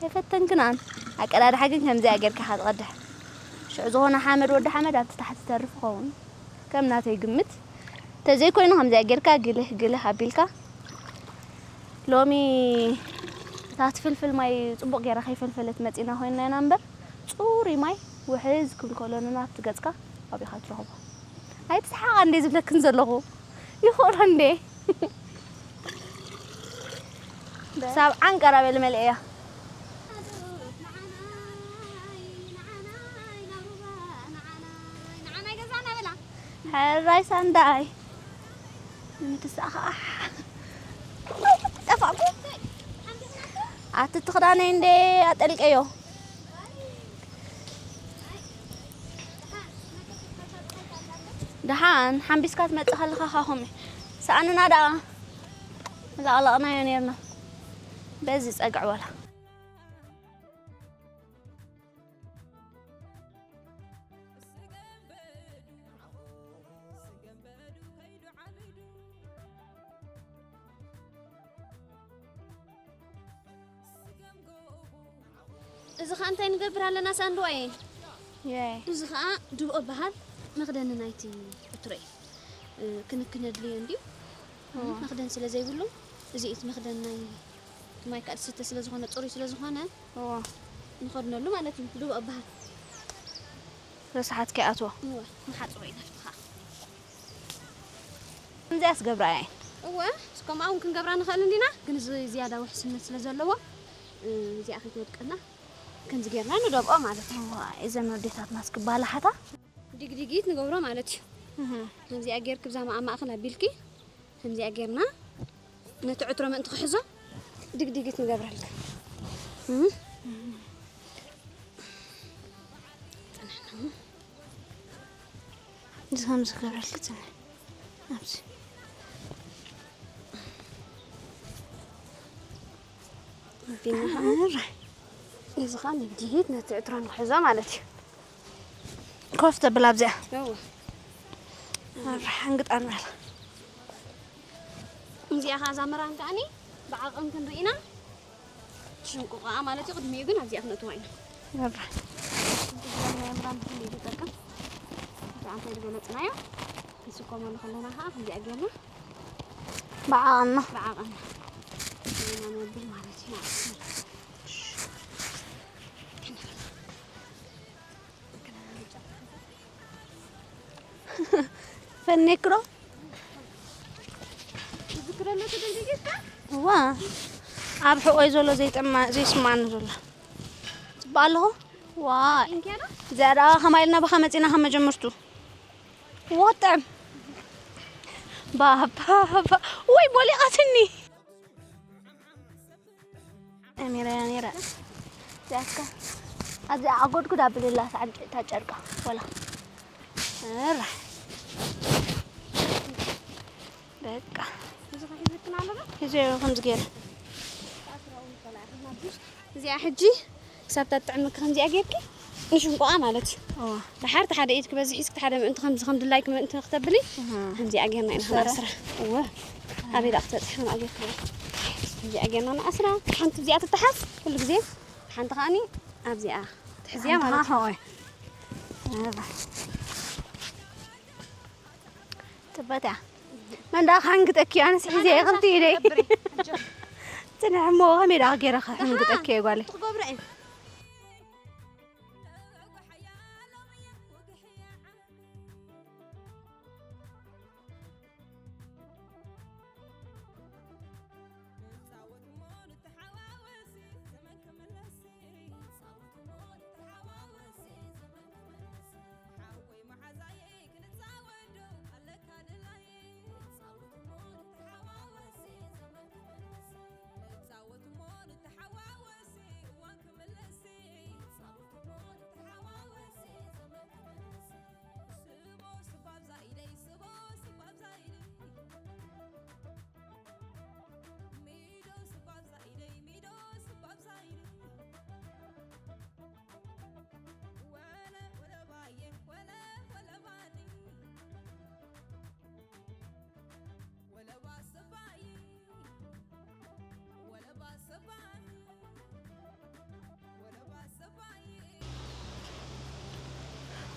ኣይፈተንክን ኣን ኣቀዳድሓ ግን ከምዚኣ ጌርካ ኢኻ ትቐድሕ። ሽዑ ዝኾነ ሓመድ ወዲ ሓመድ ኣብቲ ታሕቲ ተርፍ ይኸውን ከም ናተይ ግምት። ተዘይኮይኑ ከምዚኣ ጌርካ ግልህ ግልህ ኣቢልካ ሎሚ እታ ትፍልፍል ማይ ጽቡቕ ጌራ ከይፈልፈለት መጺና ኮይንና ኢና እምበር ጽሩይ ማይ ውሕዝ ክብል ከሎ ንናብቲ ገጽካ ኣብኻ ትረኽቦ። ኣይትስሓቓ እንዴ ዝብለክን ዘለኹ ይኾሎ እንዴ ሳብ ዓንቀራ በል መልእያ ሕራይ ሳንዳይ ምትሳኻ ጠፋእኩ ኣቲ ትኽዳነይ እንዴ ኣጠልቀዮ ደሓን ሓምቢስካ ትመጽእ ከለኻ ካኹም ሰኣንና ደኣ ላቕላቕናዮ ነርና በዚ ጸግዕ ወላ እዚ ኸዓ እንታይ ንገብር ኣለና ሳንድዋየ የይ እዚ ኸዓ ድብኦ በሃል መኽደኒ ናይቲ ዕትሮ እዩ ክንክን የድልዮ እንድዩ መኽደን ስለ ዘይብሉ እዚ እቲ መኽደን ናይ ማይ ከዓ ዝስተ ስለ ዝኾነ ፅሩይ ስለ ዝኾነ እዎ ንኸድነሉ ማለት እዩ ድብኦ በሃል ረስሓት ከይኣትዎ እወ ንሓፅሮ እዩ ናፍቲ ኸዓ ከምዚኣስ ገብራ እየ እወ እስከምኡ እውን ክንገብራ ንኽእል እንዲና ግን እዚ ዝያዳ ውሕስነት ስለ ዘለዎ እዚኣ ከይትወድቀና ከምዚ ጌርና ንደብኦ ማለት እዩ እዘን ወዴታትና እስክባላሓታ ዲግዲጊት ንገብሮ ማለት እዩ ከምዚኣ ጌርክ ብዛ ማኣ ማእኸል ኣቢልኪ ከምዚኣ ጌርና ነቲ ዕትሮ ምእንቲ ክሕዞ ድግዲጊት ንገብረልካ እዚ ከም ዝገብረልክ ፅንሕ ኣብዚ ኣቢልና ራ እዚ ከዓ ንግዲሂት ነቲ ዕትሮ ንክሕዞ ማለት እዩ ኮፍ ተብል ኣብዚኣ እወ ራ ሕንግጣ ንበላ እዚኣ ከዓ እዛ መራን ከዓኒ ብዓቐን ክንርኢና ሽንቁቃ ማለት እዩ ቅድሚኡ ግን ኣብዚኣ ክነእትዋ ኢና ራ ናይ ምራን ብፍሉይ ዝጠቅም ብጣዕሚ ከይዝበለፅናዮ ክንስከመሉ ከለና ከዓ ከምዚኣ ጌርና ብዓቐና ብዓቐና ኢና ነብል ማለት እዩ ፈኔክሮ ዝክረሎ ተደንገጌትካ እዋ ኣብ ሕቆይ ዘሎ ዘይጠማ ዘይስማዓኒ ዘሎ ጽባእ ኣለኹ ዋይ ኢንኪያዶ እዚኣ ደኣ ከማይ ኢልና ብኻ መጺና ከም መጀመርቱ ወጥዕም ባባባ ወይ ቦሊቓትኒ ነሚረያ ነይረ እዚኣትካ ኣብዚ ኣጎድጉድ ኣብልላ እታ ጨርቃ ወላ ራ በቃ እዚ ከሒዝክን ኣሎ ዶ እዚ ከምዚ ገይረ እዚኣ ሕጂ ክሳብ ተጥዕምክ ከምዚኣ ጌርኪ ንሽንቆኣ ማለት እዩ እዋ ድሓር ሓደ ኢድ ክበዝሕ ሒዝክ ሓደ ምእንቲ ከምዚ ከም ድላይክ ምእንቲ ክተብሊ ከምዚኣ ጌርና ኢና ሰረ። ክንኣስራ እወ ኣበይ ደኣ ክትበፅሕ ከም ኣጌርክ ከምዚኣ ጌርና ንኣስራ ሓንቲ እዚኣ ትተሓዝ ኩሉ ግዜ ሓንቲ ከዓኒ ኣብዚኣ ትሕዝያ ማለት እዩ ሆይ ጽበታ መንዳ ካንግጠኪ ኣነስ ሒዘ ከምቲ ኢለይ ጽንሕ እሞ ከመይ ደኣ ገይረ ከሕንግጠኪ እየ ጓለይ ትገብረ እየ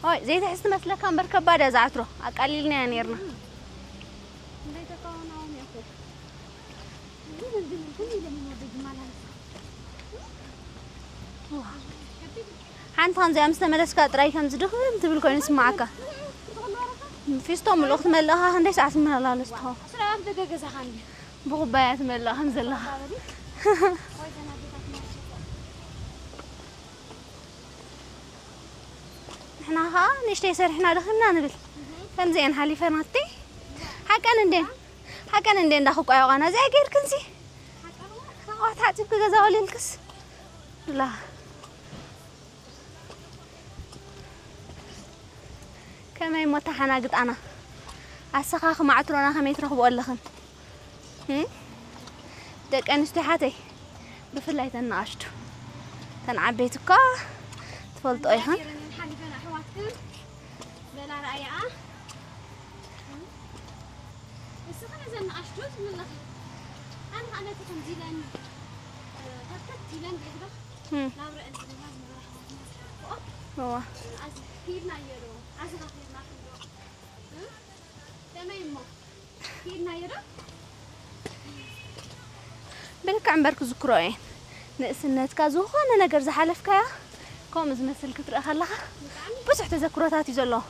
ኦይ ዘይትሕዝ ትመስለካ እምበር ከባድ እያ ዝዓትሮ። ኣቃሊልናያ ነይርና። ሓንቲ ከምዚኣ ምስ ተመለስካ ጥራይ ከም ዝድኽም ትብል ኮይኑ ይስምዓካ። ፊስቶ ምሉእ ክትመልእኻ ክንደይ ሰዓት ትመላለስ ትኸውን? ብኹባያ ትመልእ ከም ዘለኻ። ንሕና ኸዓ ንእሽተይ ሰሪሕና ደኺምና ንብል። ከምዚአን ሓሊፈናቲ። ሓቀን እንዴን፣ ሓቀን እንዴን እንዳኽቋየቋና እዚኣ ጌርክንሲ። ኣሕዋት ሓፂብኪ ገዛ ወሊልክስ። ላ። ከመይ እሞ ተሓናግጣና። ኣሰኻኽማ ዕትሮና ከመይ ትረኽብኦ ኣለኽን? እም? ደቂ ኣንስትዮ ሓተይ፣ ብፍላይ ተን ንኣሽቱ። ተን ዓበይቲ እኳ ትፈልጦ ኢኽን። ሓሊፈን ኣሕዋትክን በላ ረኣያኣ። እስኺ ነዘን ንኣሽቱ ትምለኺ። ኣነ ኸዓ ነቲ ከምዚ ኢለን፣ እ፣ ከርተት ኢለን ገይርዶ? እም። ናብ ርአን ዝብላ ዝነበራ ኣሕዋትና ዝሓለፍኦ። እዋ። ኣዚ ሂብናዮ ዶ? ኣዚ ኸ ሂብናክን ዶ? እ? ከመይ እሞ? ሂብናዮ ዶ? ብልክዕ እምበር ክዝክሮ እየ። ንእስነትካ ዝኾነ ነገር ዝሓለፍካያ ከምኡ ዝመስል ክትርኢ ከለኻ ብዙሕ ተዘክሮታት እዩ ዘለዎ።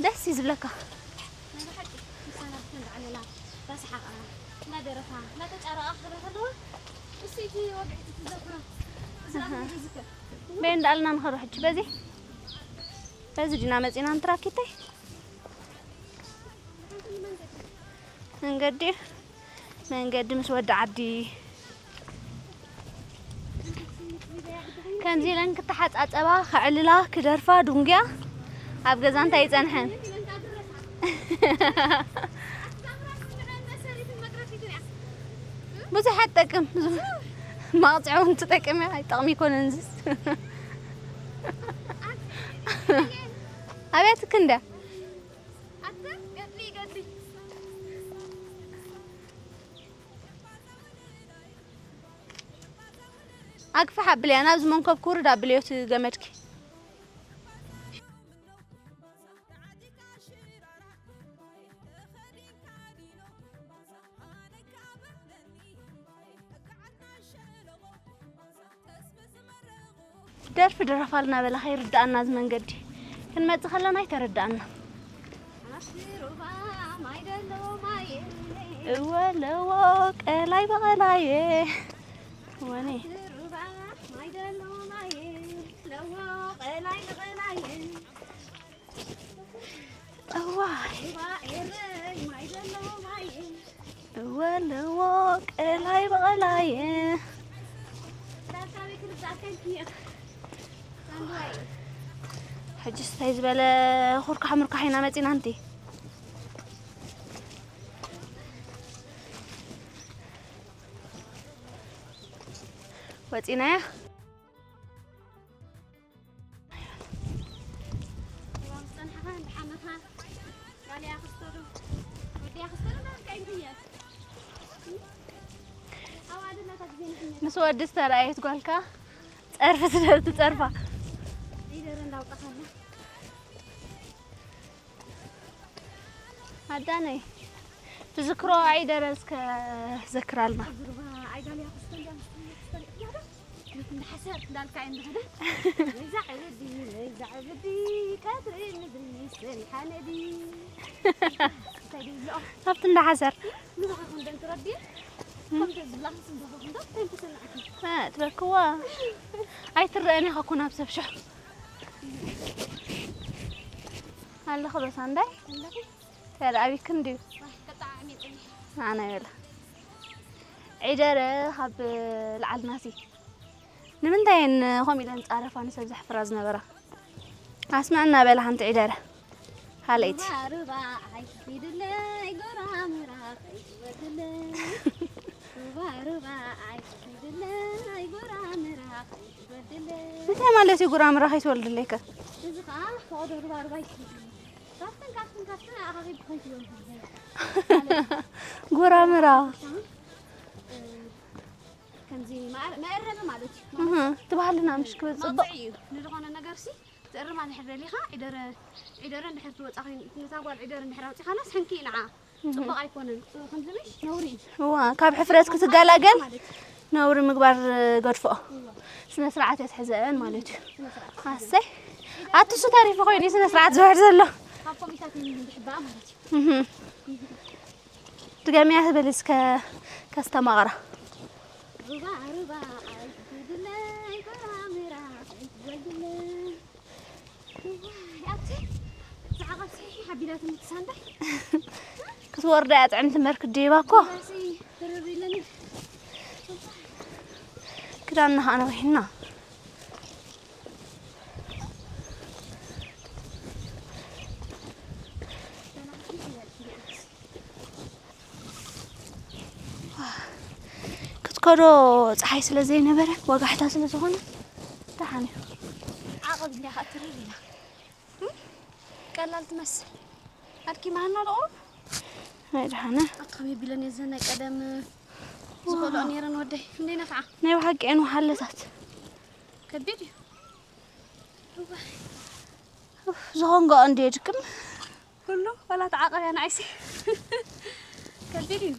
ደስ እዩ ዝብለካ። ናይ ብሓቂ ምሳና ብከንዲ ዓለላ እንዳሰሓቓ፣ እንዳደረፋ፣ እንዳተጫረቓ ክኸዳ ከለዋ፣ እሱ እቲ ወግዒ እቲ ትዘክሮ፣ እዚ ኣሃ። ኣምር ይዝከር። በይ እንዳኣልና ንኸዶ ሕጂ በዚ፣ በዚ ዲና መፂና ንትራኪተይ። መንገዲ፣ መንገዲ ምስ ወዲ ዓዲ። ከምዚ ኢለን ክተሓጻጸባ፣ ክዕልላ፣ ክደርፋ፣ ዱንግያ ኣብ ገዛ እንታይ ይጸንሐን? ብዙሕ ኣትጠቅም። ማቕጽዒ እውን ትጠቅም እያ፣ ኣይጠቕም ይኮነን ዝስ። ኣብያትክ እንደ ኣግፍሕ ኣብልያ፣ ናብዚ መንኮብ ክውርድ ኣብልዮ እቲ ገመድኪ። ደርፊ ድረፋልና በላ፣ ከይርድኣና እዚ መንገዲ። ክንመጽእ ከለና ኣይተረድኣና። ኣብቲ ሩባ ማይ ደሎ ማየ። እወ ለዎ ቀላይ በቐላየ። ወኔ። ኣብቲ ሩባ ማይ ደሎ ማየ። ለዎ ቀላይ በቐላየ። እዋይ። ሩባ ኤረይ ማይ ደሎ ማየ። እወ ለዎ ቀላይ በቐላየ። ዳርካዊ ክርዳእከን ክየ። ሳንድዋይ። ሕጂ ስታይ ዝበለ ኩርካሕ ምርካሕ ኢና መፂና እንቲ። ወፂናያ። እዋ፣ ምስ ጸንሓኻ፣ እንተሓመኻ፣ ጓል እያ ክስቶ ዶ? ወዲ እያ ክስቶ ዶ? እንዳበልካ ኣይንሕየር። ኣዋልድ ናታ ግዜ ንሕየር። ምስ ወዲ ዝተራእየት ጓልካ ጸርፊ ስለ ትጸርፋ። ዒደር እንዳውጣኻላ። ኣዳነይ፣ ትዝክሮ ዒደረ እስከ ዘክራልና። ዙርባ፣ ኣይ ጋል እያ ክስቶ፣ እንዳ ክስቶ፣ እንዳ ክስቶ፣ እያ ዶ? እንዳሓሰር እንዳልካ እየ እንደኸደ። መይዛ ዕብዲ፣ መይዛ ዕብዲ፣ ቀትሪ ምድሪ ይስል ሓነዲ። እንታይ ደይ ብልኦ? ኣብቲ እንዳሓሰር። ንባኻ ክንደን ትረድየ? ከምተ ዝብላ ስንደኸ ክንዶ? እንታይ ተሰማዕኪ? እ፣ ትበክዋ። ኣይትረአን ኢኻ እኮ ናብ ሰብ ሽሕ። ኣለኹ ዶ ሳንዳይ? ኣለኹ። ተራኣቢክን ድዩ? ዋይ፣ ተጣዓሚጥኒ። ኣነ ይበላ። ዒደረ ካብ ለዓልናሲ። ንምንታይ እየን ከምኡ ኢለን ጻረፋ ንሰብ ዘሕፍራ ዝነበራ? ኣስምዕና በላ ሓንቲ ዒደረ። ሃለይቲ። ሩባ ሩባ ኣይትኺድለይ፣ ጎራ ምራ ከይትወርድለይ። ሩባ ሩባ ኣይትኺድለይ፣ ጎራ ምራ ከይትወርድለይ። እንታይ ማለት እዩ ጉራምራ ከይትወልድለይ ከ? እዚ ኸዓ ፈቐዶ ሩባ ሩባ ኣይትኺድለይ። ካብትን ካብትን ካብትን ኣኻኺብ ከይትወርድለይ። ጉራምራ። ከምዚ መኣር-፣ መእረቢ ማለት እዩ። እህ፣ እቲ ባህልና ምሽ ክብል ጽቡቕ። መቕጽዒ እዩ። ንዝኾነ ነገርሲ እርማ እንድሕር ደሊኻ ዒደረ ዒደረ እንድሕር ትወጻ ኮይን ነታ ጓል ዒደረ እንድሕር ኣውጺኻላስ ሕንኪ ንዓ ጽቡቕ ኣይኮነን። ከምዚ ምሽ ነውሪ እዩ። እዋ ካብ ሕፍረት ክትገላገል ነውሪ ምግባር ገድፎ። ስነ ስርዓት የትሕዘን ማለት እዩ። ኣሰይ ኣትሱ ተሪፉ ኮይኑ ስነ ስርዓት ዝውሕድ ዘሎ። ካብ ኮሚታት ይህን ድሕባ ማለት እዩ። እህ። ድገሚያ በሊ እስከ ከስተማቕራ። ሩባ ሩባ ኣይትጉድለይ ጎራምራ ኣይትወልድለይ። እዋይ ኣብቲ ዝዓቐብ ሰሒሕ ኣቢላትኒ ትሳንዳይ። ክትወርዳ እያ ጥዕምቲ መርክ ዲባ እኮ። ራሲ ትርር ኢለኒ። ክዳንና ኸዓ ነዊሕና። ክትከዶ ፀሓይ ስለ ዘይነበረ ወጋሕታ ስለ ዝኾነ ደሓን እዩ። ዓቐብ እንዲያ ኸዓ ትርር ኢላ። ቀላል ትመስል። ኣድኪማና ዶ? ናይ ደሓነ ኣቲ ከመይ ቢለን እየ ዘን ናይ ቀደም ዝኸልኦ ነይረን ወደይ እንደ ይነፍዓ። ናይ ብሓቂ እየን ወሓለታት። ከቢድ እዩ። እዋይ ኡፍ፣ ዝኾን ገኦ እንድየ ድክም። ኩሉ ወላ ተዓቐብያ ንዓይሲ። ከቢድ እዩ።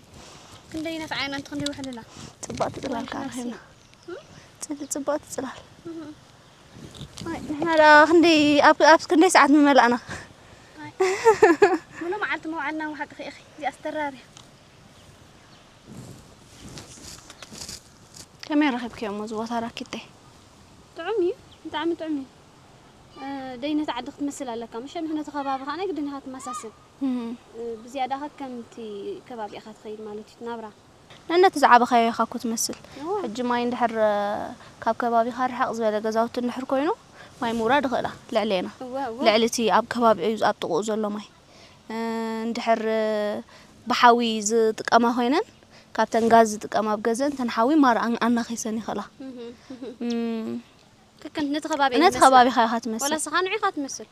ክንደይ ይነፍዓ ኢና እንተ ክንደይ ውሕልላ። ፅባቕ ትፅላልካ ረኺብና። ፅል ፅባቕ ትፅላል። ኣይ፣ ንሕና ደኣ ክንደይ ኣብ ኣብ ክንደይ ሰዓት ምመላእና። ሙሉ መዓልቲ መውዓልና ብሓቂ ኺኢኺ እዚኣ ዝተራርያ። ከመይ ረኺብክዮሞ እዚ ቦታ ራኪተይ? ጥዑም እዩ፣ ብጣዕሚ ጥዑም እዩ። እ፣ ደይነት ዓዲ ክትመስል ኣለካ። መሸም ነቲ ከባቢ ከዓ ናይ ግድን ኢኻ ትመሳስል። እህ። እ፣ ብዝያዳ ኸ ከምቲ ከባቢ ኢኻ ትኸይድ ማለት እዩ፣ ናብራ። ነነቲ ዝዓበኻዮ ኢኻ እኮ ትመስል። እዋ። ሕጂ ማይ እንድሕር ካብ ከባቢኻ ርሕቕ ዝበለ ገዛውቲ እንድሕር ኮይኑ ማይ ምውራድ ይኽእላ ልዕሌና። እወ፣ እወ። ልዕሊ እቲ ኣብ ከባቢኡ ኣብ ጥቕኡ ዘሎ ማይ እ፣ እንድሕር ብሓዊ ዝጥቀማ ኮይነን ካብተን ጋዝ ዝጥቀማ ኣብ ገዘን ተን ሓዊ ማር ኣን- ኣናኺሰን ይኽእላ። እህ፣ እህ። እም፣ ከከም ነቲ ከባቢ ነቲ ይመስል። ከባቢኻ ኢኻ ወላ ትመስል። ስኻ ንዑ ኢኻ ትመስል።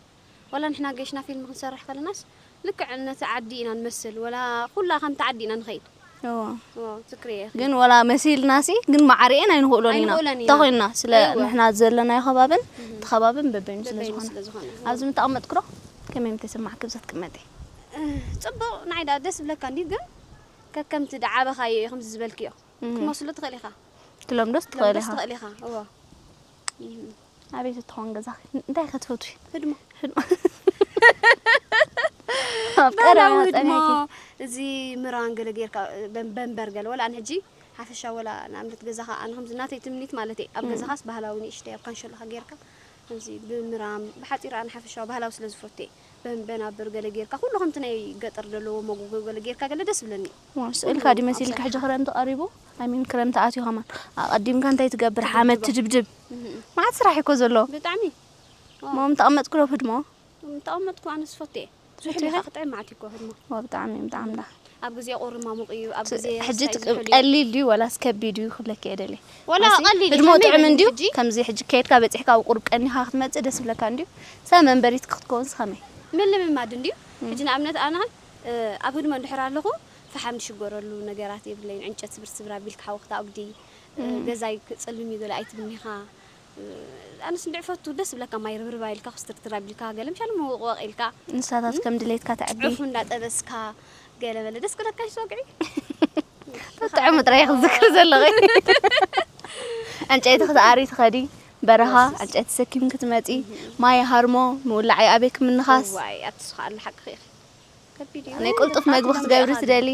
ወላ ንሕና ጌሽና ፊልም ክንሰርሕ ከለናስ ልክዕ ነቲ ዓዲ ኢና ንመስል። ወላ ኩላ ከምቲ ዓዲ ኢና ንኸይድ። እዎ። ኦ፣ ትክሪ ኢኺ። ግን ወላ መሲልናሲ ግን መዓርኤን ኣይንኽእሎን ኢና። ኣይንኽእሎን ኢና። ተኾይንና ስለ እዎ። ንሕና ዘለናዮ ከባብን እቲ ከባብን በበይኑ ስለ በበይኑ ዝኾነ። ስለ ዝኾነ። ኣብዚ ምተቐመጥኩ ዶ ከመይ ምተሰማዕኪ ብዛ ትቅመጢ? ጽቡቕ ናይ ዳ ደስ ብለካ እንዲ ግን ከከምቲ ዳ ዓበኻዮ ኢኹም ዝበልክዮ። እም። ክትመስሉ ትኽእል ኢኻ። ትለምዶስ ትኽእል ደስ ኢኻ። ትኽእል ኢኻ። እዎ። እም። ኣቤት እትኾን ገዛኺ እንታይ ከትፈትዊ? ህድሞ። ህድሞ። ኣብ ባህላዊ ቀረባ ህድሞ ጸኒሕኪ። እዚ ምራን ገለ ጌርካ በን- በንበር ገለ ወላ ኣነ ሕጂ ሓፈሻ ወላ ንኣብነት ገዛኻ ኣነ ከምዚ ናተይ ትምኒት ማለት እየ ኣብ ገዛኻስ ባህላዊ ንእሽተይ ኣብ ካንሸሎኻ ጌርካ ከምዚ ብምራም ብሓፂሩ ኣነ ሓፈሻዊ ባህላዊ ስለ ዝፈቱ እየ በንበር ገለ ጌርካ ኩሉ ከምቲ ናይ ገጠር ዘለዎ መጎጎ ገለ ጌርካ ገለ ደስ ብለኒ ዋው፣ ስእልካ ድዩ መሲልካ ሕጂ ክረምቲ ቀሪቡ? ኣይ ሚን ክረምቲ ኣትዩ ከማን ኣቐዲምካ እንታይ ትገብር? ሓመድ ትድብድብ። መዓት ስራሕ እኮ ዘሎ። ብጣዕሚ ሞም ተቐመጥኩ ዶ ህድሞ? ተቐመጥኩ ኣነ ዝፈቱ እየ ትፈትዊ ዝሕልካ ኢኻ? ክጥዕም መዓት እኮ ህድሞ ዋ ብጣዕሚ ብጣዕሚ ዳ ኣብ ግዜ ቁሪ ማሙቕ እዩ ኣብ ግዜ ሕጂ ስታይ ትቅ- ዝሕል እዩ። ቀሊል ድዩ ወላስ ከቢድ እዩ ክብለኪ እየ ደልየ። ወላ ኣሲ፣ ቀሊል እዩ፣ ህድሞ ከመይ ጥዑም በሊ እንድዩ ሕጂ? ከምዚ ሕጂ ከይድካ በፂሕካ ኣብ ቁሩብ ቀኒኻ ክትመፅእ ደስ ብለካ እንድዩ። ሰብ መንበሪት ክትከውንስ ከመይ? ምልምማድ እንድዩ። ሕጂ ንኣብነት ኣነ እ፣ ኣብ ህድሞ እንድሕር ኣለኹ ፈሓም ዝሽገረሉ ነገራት የብለይን። ዕንጨት ስብር ስብር ኣቢልካ ሓዊ ክታጉዲ እ፣ ገዛይ ክፅልም እዩ ገለ ኣይትብልኒ ኢኻ። እ፣ ኣነስ እንድዒ ፈቱ ደስ ብለካ ማይ ርብርብ ኣቢልካ ኩስትርትር ኣቢልካ ገለ ምሻሉ ምውቕዋቕ ኢልካ ንሳታት ከም ድሌትካ ተዕቢ። ዑፍ እንዳጠበስካ ገለ መለ ደስ ክብለካ ይስ ወግዒ። ጥዑም ጥራይ ክዝክር ዘለኺ። ዕንጨይቲ ክትኣሪ ትኸዲ በረኻ ዕንጨይቲ ሰኪም ክትመፂ ማይ ሃርሞ ምውላዕ ይኣበይ ክምንኻስ ዋይ ኣትስኻ ኣለ ሓቅኺ ኢኺ። ከቢድ እዩ። ናይ ቅልጡፍ ደፋእቲ መግቢ ደንበ ክትገብሪ ኢኻ ትደሊ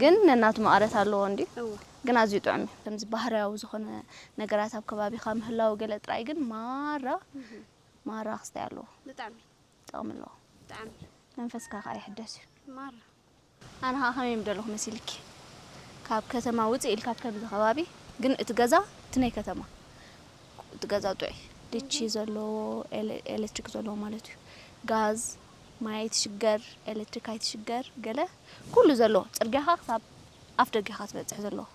ግን ነናቱ መቐረት ኣለዎ እንዲ እወ። ግን ኣዝዩ ጥዑም እዩ። ከምዚ ባህርያዊ ዝኾነ ነገራት ኣብ ከባቢኻ ምህላው ገለ ጥራይ ግን ማራ ማራ ክስታይ ኣለዎ ብጣዕሚ ጥቕሚ ኣለዎ። ብጣዕሚ መንፈስካ ከዓ ይሕደስ እዩ። ማራ ኣነ ከዓ ከመይ ምደለኹ መሲልኪ ካብ ከተማ ውፅእ ኢልካ ኣብ ከምዚ ከባቢ ግን እቲ ገዛ እቲ ናይ ከተማ እቲ ገዛ ጥዑይ ድቺ ዘለዎ ኤለ- ኤሌክትሪክ ዘለዎ ማለት እዩ። ጋዝ ማይ ኣይትሽገር ኤሌክትሪክ ኣይትሽገር ገለ ኩሉ ዘለዎ ፅርጊያኻ ክሳብ ኣፍ ደገኻ ትበፅሕ ዘለዎ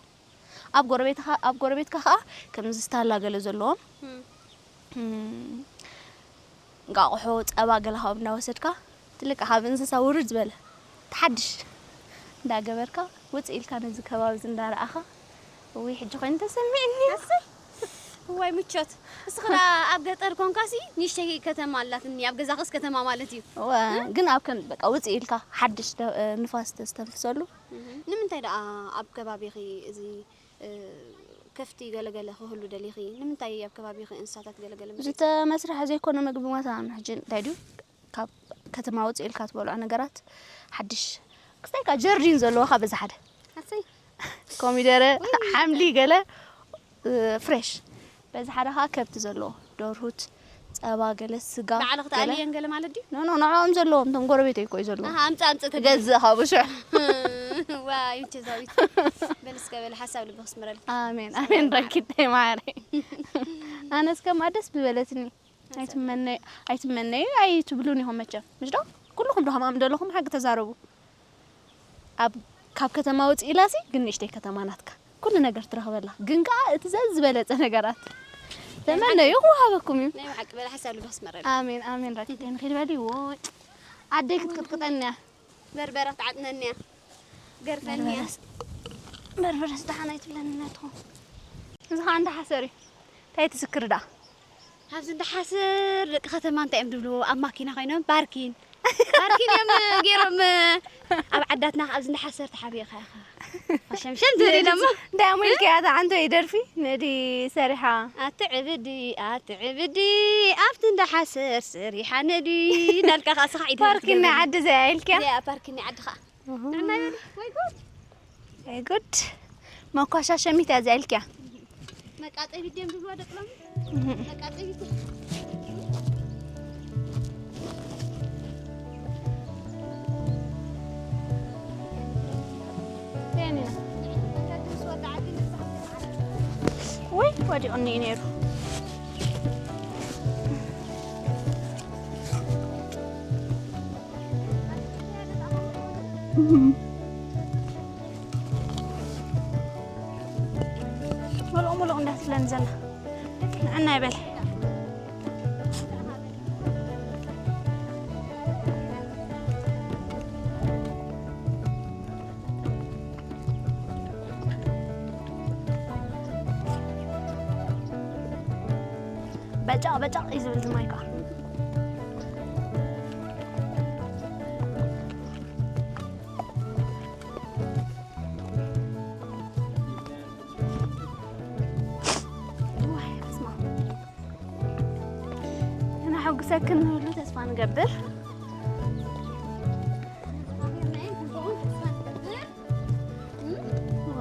ኣብ ጎረቤትካ ኣብ ጎረቤትካ ከዓ ከምዚ ስታላ ገለ ዘለዎም እንቃቑሖ ጸባ ገለ ካብኡ እናወሰድካ ትልቃ ካብ እንስሳ ውርድ ዝበለ ተሓድሽ እንዳገበርካ ውፅእ ኢልካ ነዚ ከባቢ እዚ እንዳረኣኻ እውይ ሕጂ ኮይኑ ተሰሚዕኒ ዋይ ምቾት። እስኺ ደኣ ኣብ ገጠር ኮንካሲ ንእሽተይ ከተማ ኣላትኒ፣ ኣብ ገዛኽስ ከተማ ማለት እዩ። እወ፣ ግን ኣብ ከም በቃ ውፅእ ኢልካ ሓድሽ ደ-፣ ንፋስ ተስተንፍሰሉ። እህ፣ ንምንታይ ደኣ ኣብ ከባቢኺ እዚ፣ እ፣ ከፍቲ ገለገለ ክህሉ ደሊኺ? ንምንታይ ኣብ ከባቢኺ እንስሳታት ገለገለ ምርኢት? ዝተመስርሐ ዘይኮነ ምግቢ ማታ ሕጂ እንታይ ድዩ? ካብ ከተማ ውፅእ ኢልካ ትበልዖ ነገራት ሓድሽ ክስታይካ ጀርዲን ዘለዎኻ በዚ ሓደ ኣሰይ። ኮሚደረ፣ ሓምሊ ገለ፣ እ፣ ፍሬሽ። በዚ ሓደ ኸዓ ከብቲ ዘለዎ፣ ደርሁት፣ ጸባ ገለ፣ ስጋ ባዕልኽ ገለ። ትኣልየን ገለ ማለት ድዩ? ኖ፣ ኖ፣ ንዕኦም ዘለዎም፣ እቶም ጎረቤተይ እኮ እዩ ዘለዎም። ኣሃ፣ ኣምጽእ፣ ኣምጽእ፣ ትገዝእ። ትገዝእ ካብ ሽዑ። ዋይ፣ ምቸዛዊት። በል እስከ በል፣ ሓሳብ ልብኺ ስምረልኪ። ኣሜን፣ ኣሜን፣ ራኪተይ ማዓረይ። ኣነስ ከማ ደስ ብበለትኒ። ኣይትመነዩ፣ ኣይትመነዩ፣ ኣይትብሉን ኢኹም መቸም። ምሽ ዶ? ኩልኹም ዶ ከምኣም ደለኹም ሓቂ ተዛረቡ። ኣብ፣ ካብ ከተማ ውፅእ ኢላሲ ግን ንእሽተይ ከተማ ናትካ። ኩሉ ነገር ትረኽበላ። ግን ከኣ እቲ ዘዝበለጸ ነገራት ተመነዩ ክወሃበኩም እዩ። ናይ ብሓቂ በል ሓሳብ ልብኺ ስመረልኪ። ኣሜን፣ ኣሜን። ራኪተይ ንኺድ በሊ፣ ዎይ። ኣደይ ክትቅጥቅጠኒ እያ። በርበረ ክትዓጥነኒ እያ። ገርፈኒ እያ። በርበረስ፣ በርበረስ ደሓን ኣይትብለኒ እያ ትኾን። እዚ ኸዓ እንዳ ሓሰር እዩ። እንታይ ትስክር ደኣ? ኣብዚ እንዳ ሓሰር ደቂ ከተማ እንታይ እዮም ዝብልዎ? ኣብ ማኪና ኮይኖም ፓርኪን፣ ፓርኪን እዮም ገይሮም። ኣብ ዓዳትና ኣብዚ እንዳ ሓሰር ተሓቢእካ ኢኻ ሸምሸም ትብል ደሞ። እንታይ ኣሞ ኢልኪ እያ እታ ዓንቶ ደርፊ ነዲ ሰሪሓ? ኣቲ ዕብዲ፣ ኣቲ ዕብዲ፣ ኣብቲ እንዳ ሓሰር ሰሪሓ ነዲ እናልካ ኸዓ ስኻ ኢድ ፓርኪን ናይ ዓዲ ዘያ ኢልኪያ? እዚኣ ፓርኪን ናይ ዓዲ ኸዓ። ኣሃ። ንዕና ይበል። ወይ ጉድ። ወይ ጉድ። መኳሻሸሚት እያ እዚኣ ኢልኪያ? መቃጸቢት ድዮም ዝብልዋ ደቂ ሎሚ? እህ። መቃጸቢት። የኔ ነው። ወይ ወዲቑኒ እዩ ነይሩ። ሙሉእ ሙሉእ እንዳትብለኒ ዘላ። ንዕና ይበል። በጫቕ በጫቕ እዩ ዝብል እዚ ማይ ከዓ። ዋይ፣ በስመ ኣብ። ከነሐጉሰክን ንህሉ ተስፋ ንገብር። እወ።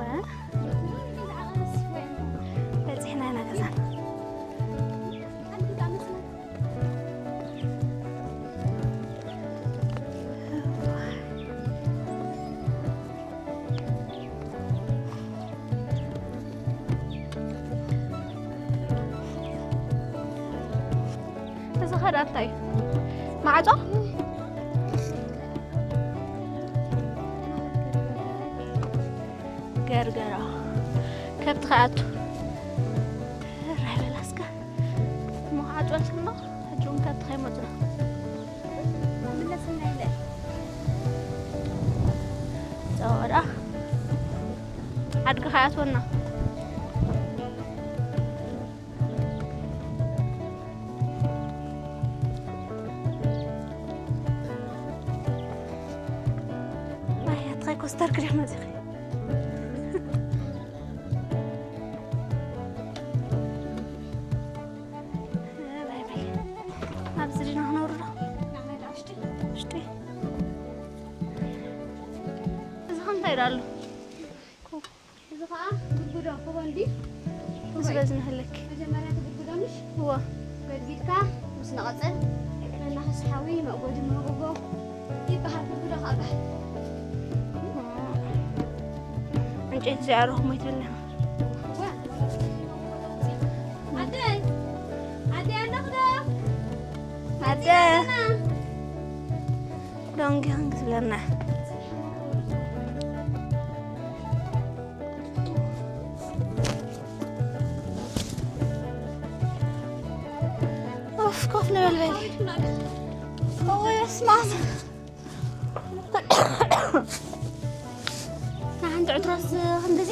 በጺሕና ኢና ገዛና። እዚ ኸ ደኣ እንታይ እዩ? ማዕጾ? ገርገራ። ከብቲ ከኣቱ። ራይ በላ እስከ። እሞ ከዓጽወልክን ዶ? ሕጂ እውን ከብቲ ከይመጹ። ምለስና ኢለ። ጸወዳ። ኣድጊ ከኣትወና። ኣይ፣ ኣትኸይ ኮስተር ክደ መጺኺ። ባይ ባይ። ኣብዚ ዲና ክነብር ዶ? ውሽጢ። እዚ ኸ እንታይ ኢሉ ኣሎ? እዚ ኸዓ ግድግዶ ክቦ እንዲ። እዚ በዚ ንህልክ። መጀመርያ እቲ ግድግዶ ምሽ? እወ። ገድጊድካ ምስ ነቐጸ መናኸሲ ሓዊ መእጎዲ ምህጎጎ ይበሃል። ግድግዶ ኸዓ በሃል። ዕንጨይቲ ዘይኣረኹሞ ይትብልና። እወ። ኣደይ፣ ኣደይ ኣለኹ ዶ? ኣደ። ዶንጊ ክንግስለና። ኡፍ፣ ኮፍ ንበል በሊ። እወ፣ በስመ ኣብ። ንሓንቲ ዕትሮስ ክንድዚ?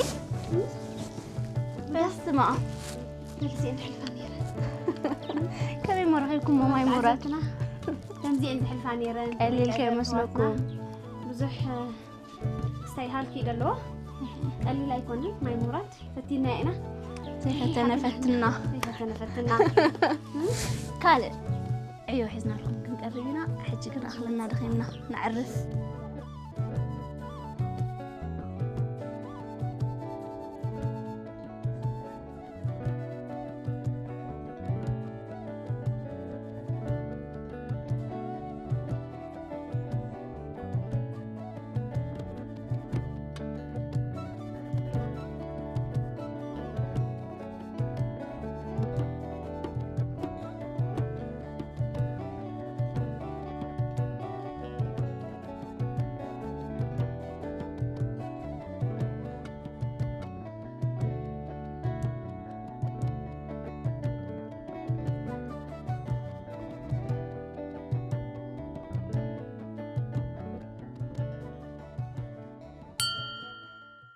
በስመ ኣብ። ከምዚኤን ዝሕልፋ ነይረን። ከመይ መረኺብኩሞ ማይ ሙራት? ከምዚኤን ዝሕልፋ ነይረን። ቀሊል ከይመስለኩም። ብዙሕ ስታይ ሃልኪ ዘለዎ ቀሊል ኣይኮነን። ማይ ሙራት ፈቲና ኢና። ዘይፈተነ ፈትና። ዘይፈተነ ፈትና። ካልእ ዕዮ ሒዝናልኩም ክንቀርብ ኢና። ሕጂ ግን ኣኽለና ደኺምና ነዕርፍ።